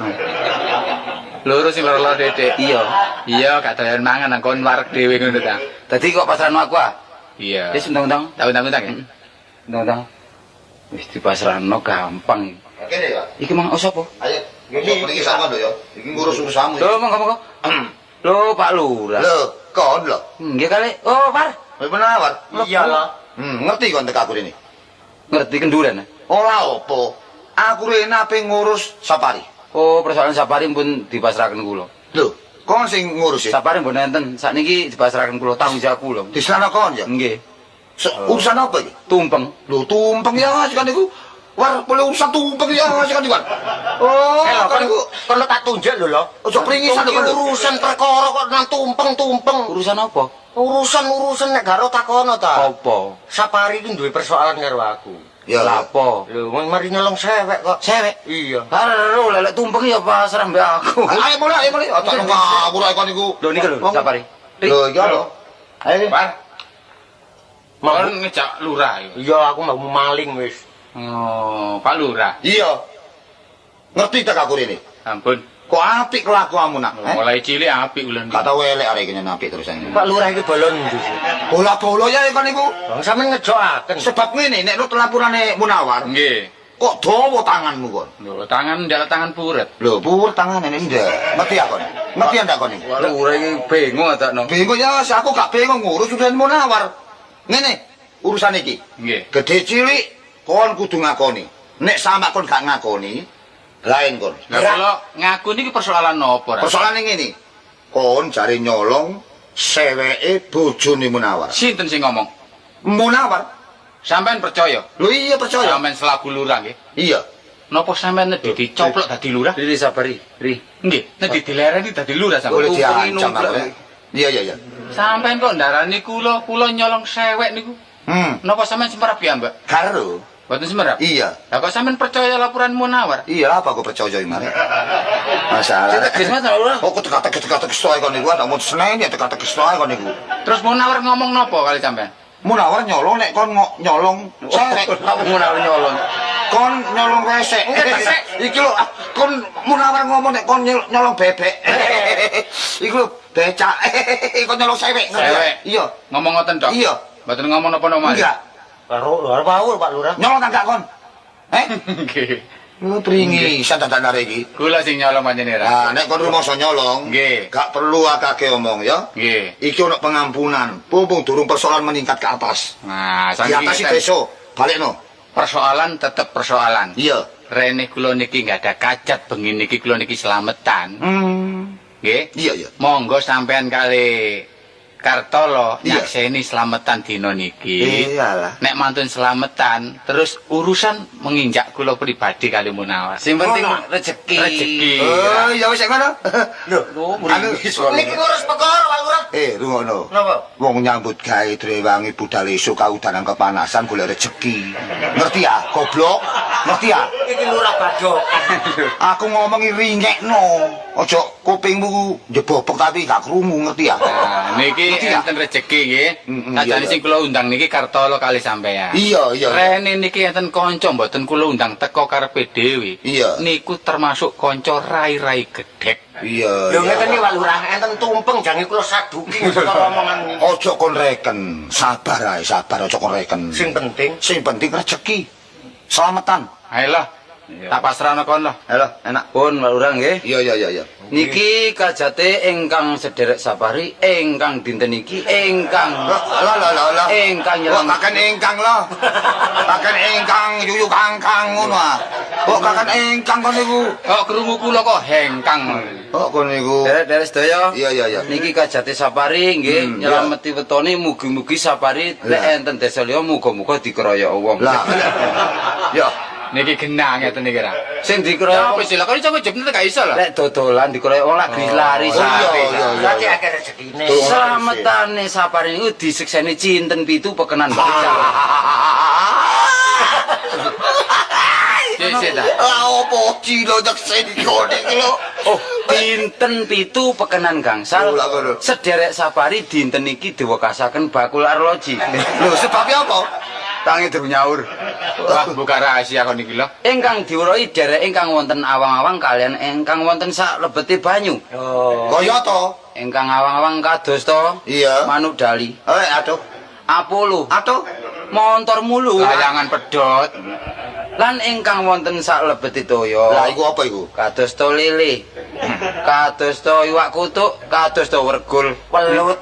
[SPEAKER 3] Loro sing loro-loro titik.
[SPEAKER 1] Iya.
[SPEAKER 3] Iya, gak doyan mangan nang kon wareg dhewe ngono ta.
[SPEAKER 1] Dadi kok pasrahno aku ah?
[SPEAKER 3] Iya.
[SPEAKER 1] Wis undang-undang.
[SPEAKER 3] Tak undang-undang ya?
[SPEAKER 1] Undang-undang. Wis dipasrahno gampang iki.
[SPEAKER 5] Kene ya.
[SPEAKER 1] Iki mang sapa?
[SPEAKER 5] Ayo. Iki sama lho ya. Iki ngurus urusanmu.
[SPEAKER 1] Lho, monggo monggo. Lho, Pak Lurah.
[SPEAKER 5] Lho, kon lho.
[SPEAKER 1] Nggih kali. Oh, Par.
[SPEAKER 5] Wis menawar.
[SPEAKER 2] Iya lho.
[SPEAKER 5] Ngerti kon tek aku rene.
[SPEAKER 1] Ngerti kenduren.
[SPEAKER 5] Ora apa. Aku rene ape ngurus Sapari.
[SPEAKER 1] Oh, persoalan Sapari pun dipasrahkan kula.
[SPEAKER 5] Lho, kon sing ngurus e.
[SPEAKER 1] Sapari mbon enten. Sakniki dipasrahkan kula, tanggung jawab kula.
[SPEAKER 5] Diserahno kon ya?
[SPEAKER 1] Nggih.
[SPEAKER 5] Urusan apa iki?
[SPEAKER 1] Tumpeng.
[SPEAKER 5] Lho, tumpeng ya kan iku. War boleh urusan tumpeng ya sing kan. Oh,
[SPEAKER 2] kan iku kono tak tunjuk lho lho.
[SPEAKER 5] Ojo pringisan
[SPEAKER 2] lho. Urusan perkara kok nang tumpeng-tumpeng.
[SPEAKER 1] Urusan apa?
[SPEAKER 2] Urusan-urusan nek garo takono ta.
[SPEAKER 1] Apa?
[SPEAKER 2] Sapari iki duwe persoalan karo aku.
[SPEAKER 5] Ya
[SPEAKER 1] lha apa?
[SPEAKER 2] Lho, mari nyolong sewek kok.
[SPEAKER 1] Sewek?
[SPEAKER 2] Iya.
[SPEAKER 1] Karo lelek tumpeng ya pasrah mbek aku.
[SPEAKER 5] Ayo mulai, ayo mulai. Ojo ngawur ae kon iku.
[SPEAKER 1] Lho niki lho, Sapari.
[SPEAKER 5] Lho iki lho. Ayo.
[SPEAKER 3] Par. Mau ngejak lurah iku.
[SPEAKER 2] Iya, aku mau maling wis.
[SPEAKER 3] Oh, Pak Lurah.
[SPEAKER 5] Iya. Ngerti tak aku rene?
[SPEAKER 3] Ampun.
[SPEAKER 5] Kok apik kelakuanmu nak?
[SPEAKER 3] Mulai cilik apik kula niki.
[SPEAKER 5] Gak tau elek arek iki apik terus ini.
[SPEAKER 2] Pak Lurah iki bolon ndi sih?
[SPEAKER 5] Bola-bola ya kon niku.
[SPEAKER 2] Bang sampean ngejokaken.
[SPEAKER 5] Sebab ngene nek nut lapurane Munawar.
[SPEAKER 3] Nggih.
[SPEAKER 5] Kok dawa tanganmu kon?
[SPEAKER 3] Lho, tangan ndak tangan puret.
[SPEAKER 5] Lho, puret tangane ndak. Ngerti aku kon? Ngerti ndak kon niku?
[SPEAKER 1] Pak Lurah iki bingung adakno.
[SPEAKER 5] Bingung ya, aku gak bingung ngurus urusan Munawar. Ngene, urusan iki.
[SPEAKER 3] Nggih.
[SPEAKER 5] Gedhe cilik kon kudu ngakoni. Nek sama kon gak ngakoni, lain kon.
[SPEAKER 3] Lah kula ngaku niki persoalan napa, Ra?
[SPEAKER 5] Persoalane ngene. Kon jare nyolong seweke bojone Munawar.
[SPEAKER 3] Sinten sing ngomong?
[SPEAKER 5] Munawar.
[SPEAKER 3] Sampean percaya?
[SPEAKER 5] Lho iya percaya.
[SPEAKER 3] Sampean selaku lurah nggih.
[SPEAKER 5] Iya.
[SPEAKER 3] Napa sampean nedhi dicoplok dadi lurah?
[SPEAKER 1] Ri sabari, ri.
[SPEAKER 3] Nggih, nedhi dilereni dadi lurah sampean.
[SPEAKER 5] Boleh diancam aku. Iya iya iya.
[SPEAKER 3] Sampean kok ndarani kula, kula nyolong sewek niku. Napa sampean semerap ya, Mbak?
[SPEAKER 5] Karo.
[SPEAKER 3] Mboten semerap?
[SPEAKER 5] Iya.
[SPEAKER 3] Lah kok sampean percaya laporan Munawar?
[SPEAKER 5] Iya, apa aku percaya mare? Masalah.
[SPEAKER 1] Teges Mas ora?
[SPEAKER 5] Kok teka-teki soe kon niku, ana mun seneni teka-teki soe kon niku.
[SPEAKER 3] Terus Munawar ngomong napa kali sampean?
[SPEAKER 5] Munawar nyolong nek kon nyolong sewek.
[SPEAKER 1] Munawar nyolong.
[SPEAKER 5] Kon nyolong resek. Iki lho kon Munawar ngomong nek kon nyolong bebek. Iku lho becak. Kon nyolong sewek.
[SPEAKER 3] Sewek.
[SPEAKER 5] Iya.
[SPEAKER 3] Ngomong ngoten tok.
[SPEAKER 5] Iya.
[SPEAKER 3] Mboten ngomong napa-napa malih.
[SPEAKER 5] Enggak.
[SPEAKER 2] Karo lho Pak Lurah.
[SPEAKER 5] Nyolong ta gak kon? Eh?
[SPEAKER 3] Nggih.
[SPEAKER 5] Lu pringisan dadak arek iki.
[SPEAKER 3] Kula sing nyolong panjenengan.
[SPEAKER 5] Nah, nek kon rumangsa nyolong,
[SPEAKER 3] nggih.
[SPEAKER 5] Gak perlu akeh omong ya.
[SPEAKER 3] Nggih.
[SPEAKER 5] Iki ono pengampunan. Pumpung durung persoalan meningkat ke atas.
[SPEAKER 3] Nah,
[SPEAKER 5] di atas iki desa, balekno.
[SPEAKER 3] Persoalan tetep persoalan.
[SPEAKER 5] Iya.
[SPEAKER 3] Rene kula niki nggak ada kacat bengi niki kula niki slametan. Nggih.
[SPEAKER 5] Iya, iya.
[SPEAKER 3] Monggo sampean kali Kartolo nyakseni slametan dina niki.
[SPEAKER 5] Iyalah.
[SPEAKER 3] Nek mantun slametan, terus urusan menginjak kula pribadi kali Munawar.
[SPEAKER 1] Sing penting rezeki.
[SPEAKER 3] Rezeki.
[SPEAKER 5] Oh, ya wis ngono.
[SPEAKER 2] Lho,
[SPEAKER 5] anu
[SPEAKER 2] niki ngurus perkara Pak Lurah.
[SPEAKER 5] Rungokno.
[SPEAKER 2] Napa?
[SPEAKER 5] Wong nyambut gawe drewangi budal esuk kaudanan kepanasan golek rezeki. Ngerti ya, goblok? Ngerti ya?
[SPEAKER 2] Iki lurah badokan.
[SPEAKER 5] Aku ngomongi ringekno. Aja kupingmu njebobok tapi gak krungu, ngerti ya?
[SPEAKER 3] Nah, niki enten rejeki nggih. Sajane sing kula undang niki Kartolo kali sampean.
[SPEAKER 5] Iya, iya.
[SPEAKER 3] Rene niki enten kanca mboten kula undang teko karepe dhewe.
[SPEAKER 5] Iya.
[SPEAKER 3] Niku termasuk kanca rai-rai gedhek.
[SPEAKER 5] Iya.
[SPEAKER 2] Lho ngeten iki Pak Lurah, enten tumpeng jange kula saduki perkara omongan niki.
[SPEAKER 5] Aja kon reken, sabar ae, sabar aja kon reken.
[SPEAKER 2] Sing penting,
[SPEAKER 5] sing penting rejeki. Selamatan.
[SPEAKER 3] Ayo lah. Tak pasrahno kon lah.
[SPEAKER 5] Ayo enak.
[SPEAKER 1] Pun Pak Lurah nggih.
[SPEAKER 5] Iya iya iya iya.
[SPEAKER 1] Niki kajate ingkang sederek Sapari, ingkang dinten iki, ingkang
[SPEAKER 5] lho lho lho lho.
[SPEAKER 1] Ingkang
[SPEAKER 5] nyelam. Kok kaken ingkang lho. Kaken ingkang yuyu kangkang ngono ah. Kok kaken ingkang kon niku.
[SPEAKER 3] Kok krungu kula kok hengkang.
[SPEAKER 5] Kok kon niku.
[SPEAKER 1] Derek-derek sedaya.
[SPEAKER 5] Iya iya iya.
[SPEAKER 1] Niki kajate Sapari nggih nyelameti wetone mugi-mugi Sapari lek enten desa liya muga-muga dikeroyok wong.
[SPEAKER 5] Lah. Ya.
[SPEAKER 3] Niki genah ngeten niki ra.
[SPEAKER 1] Sing dikeroyok
[SPEAKER 3] apa sih lah kok iso ngejebne gak iso lah.
[SPEAKER 1] Lek dodolan dikeroyok wong lagi lari
[SPEAKER 5] sate.
[SPEAKER 2] Lagi akeh rezekine.
[SPEAKER 1] Slametane Sapari niku disekseni cinten pitu pekenan bakal calon.
[SPEAKER 3] Sik ta.
[SPEAKER 5] Lah opo cilo nyekseni kene iki lho.
[SPEAKER 1] Oh, dinten pitu pekenan gangsal. Sederek Sapari dinten iki diwekasaken bakul arloji.
[SPEAKER 5] Lho sebabnya apa?
[SPEAKER 3] Tangi durung nyaur. Wah, buka rahasia kon iki lho.
[SPEAKER 1] Ingkang diweruhi derek ingkang wonten awang-awang kalian ingkang wonten sak lebete banyu.
[SPEAKER 2] Oh.
[SPEAKER 5] Kaya to?
[SPEAKER 1] Ingkang awang-awang kados to?
[SPEAKER 5] Iya.
[SPEAKER 1] Manuk dali.
[SPEAKER 5] Aduh.
[SPEAKER 1] Apollo.
[SPEAKER 5] Aduh.
[SPEAKER 1] Montor mulu.
[SPEAKER 3] Layangan pedhot.
[SPEAKER 1] Lan ingkang wonten sak lebete toya.
[SPEAKER 5] Lah iku apa iku?
[SPEAKER 1] Kados to lele. Kados to iwak kutuk, kados to wergul, welut.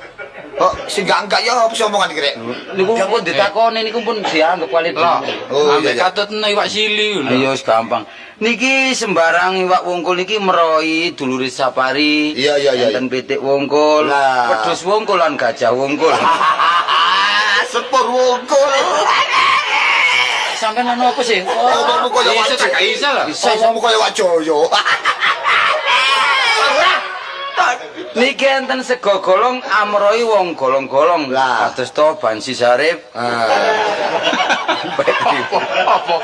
[SPEAKER 5] Kok sing enggak ya apa sih omongan iki rek?
[SPEAKER 1] Niku pun ditakoni niku pun dianggep kali.
[SPEAKER 3] Oh iya. Katutne iwak sili lho.
[SPEAKER 1] Iya wis gampang. Niki sembarang iwak wungkul niki meroi dulure Sapari.
[SPEAKER 5] Iya iya iya.
[SPEAKER 1] Enten pitik wungkul, wedhus wungkul lan gajah wungkul.
[SPEAKER 5] Sepur wungkul.
[SPEAKER 1] Sampeyan anu apa sih?
[SPEAKER 5] Omongmu kaya
[SPEAKER 3] Iso tak gak iso lho.
[SPEAKER 5] Omongmu kaya Wajoyo.
[SPEAKER 1] Niki enten sego golong amrohi wong golong-golong.
[SPEAKER 5] Lah.
[SPEAKER 1] Kados to Bansi Sarip.
[SPEAKER 3] Apa?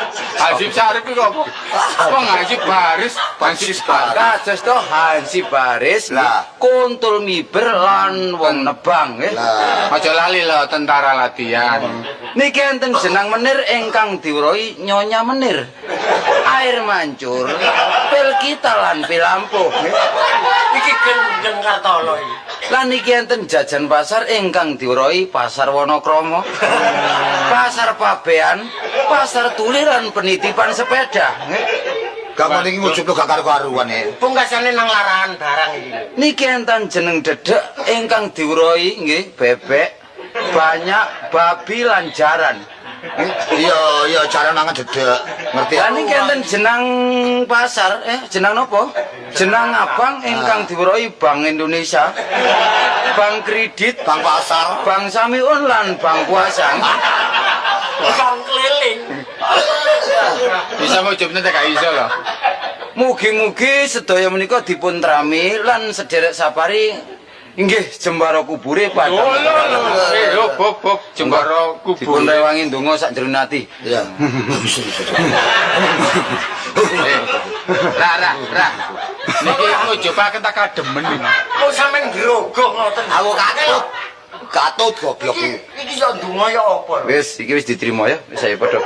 [SPEAKER 3] Hansip Sarip iku apa? Wong Hansip Baris, Hansip Baris.
[SPEAKER 1] Kados to Hansip Baris,
[SPEAKER 5] Lah.
[SPEAKER 1] Kuntul miber lan wong nebang nggih.
[SPEAKER 5] Lah.
[SPEAKER 3] Aja lali lho tentara latihan.
[SPEAKER 1] Niki enten jenang menir ingkang diweruhi Nyonya Menir. Air mancur, pil kita lan pil ampuh.
[SPEAKER 2] Iki gendeng Kartolo iki.
[SPEAKER 1] Lan niki enten jajan pasar ingkang diweruhi Pasar Wonokromo, Pasar Pabean, Pasar Tuli lan penitipan sepeda.
[SPEAKER 5] Gak ngono iki ngujubno gak karu-karuan e.
[SPEAKER 2] Pungkasane nang larahan barang iki.
[SPEAKER 1] Niki enten jeneng dedek ingkang diweruhi nggih bebek, banyak babi lan jaran.
[SPEAKER 5] Iya, iya jaran mangan dedek. Ngerti
[SPEAKER 1] Lah niki enten jenang pasar, jenang napa? Jenang abang ingkang diweruhi Bank Indonesia, Bank Kredit,
[SPEAKER 5] Bank pasar.
[SPEAKER 1] Bank Samiun lan Bank Kuasa.
[SPEAKER 2] Bang keliling.
[SPEAKER 3] Bisa ngujubno tak gak iso lho.
[SPEAKER 1] Mugi-mugi sedaya menika dipun trami lan sederek sapari inggih jembara kubure
[SPEAKER 3] Lho
[SPEAKER 1] padang.
[SPEAKER 3] lho lho. Hop hop hop jembara kubur.
[SPEAKER 1] Dipun rewangi ndonga sak jero ati.
[SPEAKER 5] Iya.
[SPEAKER 3] Ra ra ra. Niki ngujubaken tak kademen iki.
[SPEAKER 2] Kok sampean grogoh ngoten.
[SPEAKER 5] Aku katut. Katut goblok
[SPEAKER 2] Iki
[SPEAKER 5] iki.
[SPEAKER 2] iki iso ndonga ya apa?
[SPEAKER 1] Wis iki wis diterima ya, wis ayo padha.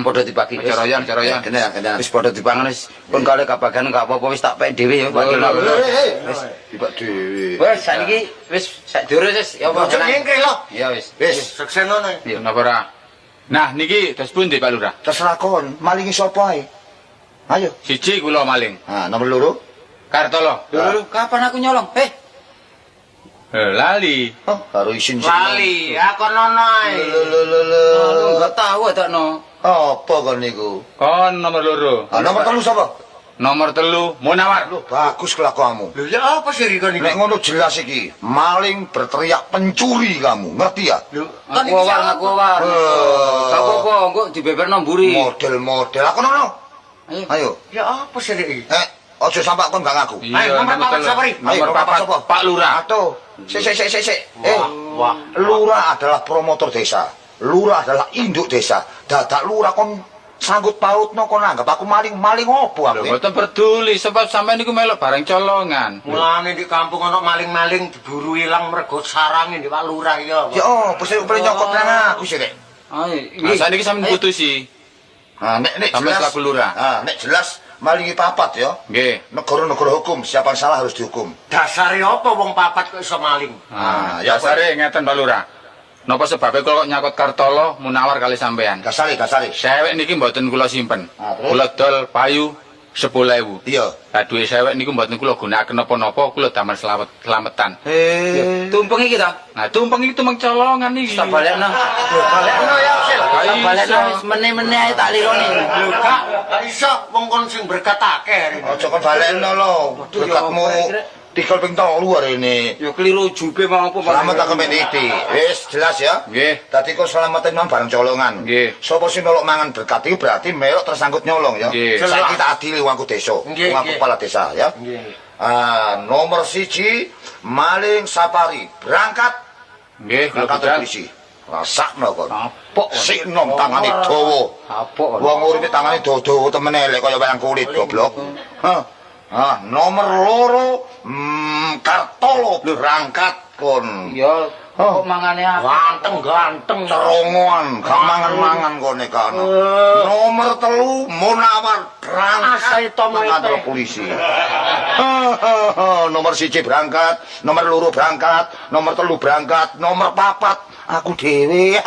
[SPEAKER 1] Padha dibagi.
[SPEAKER 3] Aja royan, aja royan.
[SPEAKER 5] Kene ya, kene.
[SPEAKER 1] Wis padha dipangan wis. Pun kale kabagan gak apa-apa wis tak pek dhewe ya. Pak.
[SPEAKER 3] Lho, lho,
[SPEAKER 5] Wis dibak dhewe.
[SPEAKER 1] Wis saiki wis sak durung wis ya apa.
[SPEAKER 2] Ojo nyingkri lho.
[SPEAKER 1] Ya wis.
[SPEAKER 5] Wis,
[SPEAKER 2] Sukses ngono.
[SPEAKER 3] Iya, napa ora? Nah, niki dos pundi Pak Lurah?
[SPEAKER 5] terserah kon, malingi sapa ae. Ayo.
[SPEAKER 3] Siji kula maling.
[SPEAKER 5] Nah, nomor loro.
[SPEAKER 3] Kartolo.
[SPEAKER 1] Lho lho, kapan aku nyolong?
[SPEAKER 3] Lali.
[SPEAKER 5] Oh, karo isin sing.
[SPEAKER 2] Lali, aku nono ae.
[SPEAKER 5] Lho lho lho lho.
[SPEAKER 1] Enggak tahu adakno.
[SPEAKER 5] Apa kon niku?
[SPEAKER 3] Kon nomor loro.
[SPEAKER 5] Ah, nomor telu sapa?
[SPEAKER 3] Nomor telu Munawar.
[SPEAKER 5] Lho, bagus kelakuanmu.
[SPEAKER 2] Lho ya apa sih Riko niki?
[SPEAKER 5] Nek ngono jelas iki, maling berteriak pencuri kamu, ngerti ya?
[SPEAKER 2] Lho, kon
[SPEAKER 1] Aku
[SPEAKER 2] iki
[SPEAKER 1] war, aku war. Gak apa-apa, engko dibeberno mburi.
[SPEAKER 5] Model-model aku nono.
[SPEAKER 1] Ayo.
[SPEAKER 5] Ayo.
[SPEAKER 2] Ya apa sih iki?
[SPEAKER 5] Ojo sampak kon gak ngaku.
[SPEAKER 2] Ayo, nomor papat sapa, Ri?
[SPEAKER 5] Ayo,
[SPEAKER 3] Nomor papat
[SPEAKER 5] sapa?
[SPEAKER 3] Pak Lurah.
[SPEAKER 5] Atuh. Sik sik sik sik sik.
[SPEAKER 2] Wah,
[SPEAKER 5] Lurah adalah promotor desa. Lurah adalah induk desa. Dadak lurah kon sangkut pautno kon anggap aku maling-maling opo aku.
[SPEAKER 3] Lho, mboten peduli sebab sampean niku melok barang colongan.
[SPEAKER 2] Mulane di kampung ana maling-maling diburu ilang mergo sarange di Pak Lurah ya.
[SPEAKER 5] Ya opo sing pengen nyokot nang aku sih rek.
[SPEAKER 1] Ayo,
[SPEAKER 3] Nah, saniki sampean putusi.
[SPEAKER 5] Nah, nek nek
[SPEAKER 3] Sampeyan
[SPEAKER 5] jelas
[SPEAKER 3] selaku lurah.
[SPEAKER 5] Ah, nek jelas malingi papat ya.
[SPEAKER 3] Nggih.
[SPEAKER 5] Negara-negara hukum, siapa yang salah harus dihukum.
[SPEAKER 2] Dasare apa wong papat kok iso maling?
[SPEAKER 3] Ah,
[SPEAKER 5] ya
[SPEAKER 3] dasare ngeten Pak Lurah. Napa sebabe kula kok nyakot Kartolo Munawar kali sampean?
[SPEAKER 5] Dasare, dasare.
[SPEAKER 3] Sewek niki mboten kula simpen.
[SPEAKER 5] Ah, terus?
[SPEAKER 3] Kula dol payu 10.000.
[SPEAKER 5] Iya.
[SPEAKER 3] Lah duwe sewek niku mboten kula gunakaken napa-napa, kula damel selametan.
[SPEAKER 1] Tumpeng iki ta?
[SPEAKER 3] Nah, tumpeng iki tumpeng colongan iki.
[SPEAKER 1] Tak balekno.
[SPEAKER 2] Balekno ya, Sil.
[SPEAKER 1] Tak balekno wis mene-mene ae tak lironi.
[SPEAKER 2] Lho, Kak, gak iso wong kon sing berkat akeh hari ini.
[SPEAKER 5] Aja kon balekno lho. Berkatmu tikel ping 3 hari ini.
[SPEAKER 1] Ya keliru jube mau apa Pak?
[SPEAKER 5] Selamat aku mek titik. Wis jelas ya.
[SPEAKER 3] Nggih.
[SPEAKER 5] Dadi kok selametin mang bareng colongan.
[SPEAKER 3] Nggih.
[SPEAKER 5] Sapa sing nolok mangan berkat iku berarti melok tersangkut nyolong ya.
[SPEAKER 3] Nggih.
[SPEAKER 5] Saiki tak adili wong aku desa,
[SPEAKER 2] Nggih,
[SPEAKER 5] wong aku
[SPEAKER 2] nggih.
[SPEAKER 5] kepala desa ya.
[SPEAKER 2] Nggih.
[SPEAKER 5] Ah, nomor 1 maling safari berangkat
[SPEAKER 3] Nggih, kula
[SPEAKER 5] berangkat
[SPEAKER 3] budal.
[SPEAKER 5] polisi. Rasakno kon.
[SPEAKER 1] Kapok.
[SPEAKER 5] Sik nom tangane dawa.
[SPEAKER 1] Kapok.
[SPEAKER 5] Wong uripe tangane dawa-dawa temen elek kaya wayang kulit goblok. Hah. Ah, nomor 2 Kartolo berangkat kon.
[SPEAKER 1] Ya kok mangane aku.
[SPEAKER 2] Ganteng-ganteng.
[SPEAKER 5] Cerongoan, gak mangan-mangan kone kono. Nomor 3 Munawar berangkat
[SPEAKER 2] Asai tomo
[SPEAKER 5] nang kantor polisi. Nomor 1 berangkat, nomor 2 berangkat, nomor 3 berangkat, nomor 4 aku dhewe.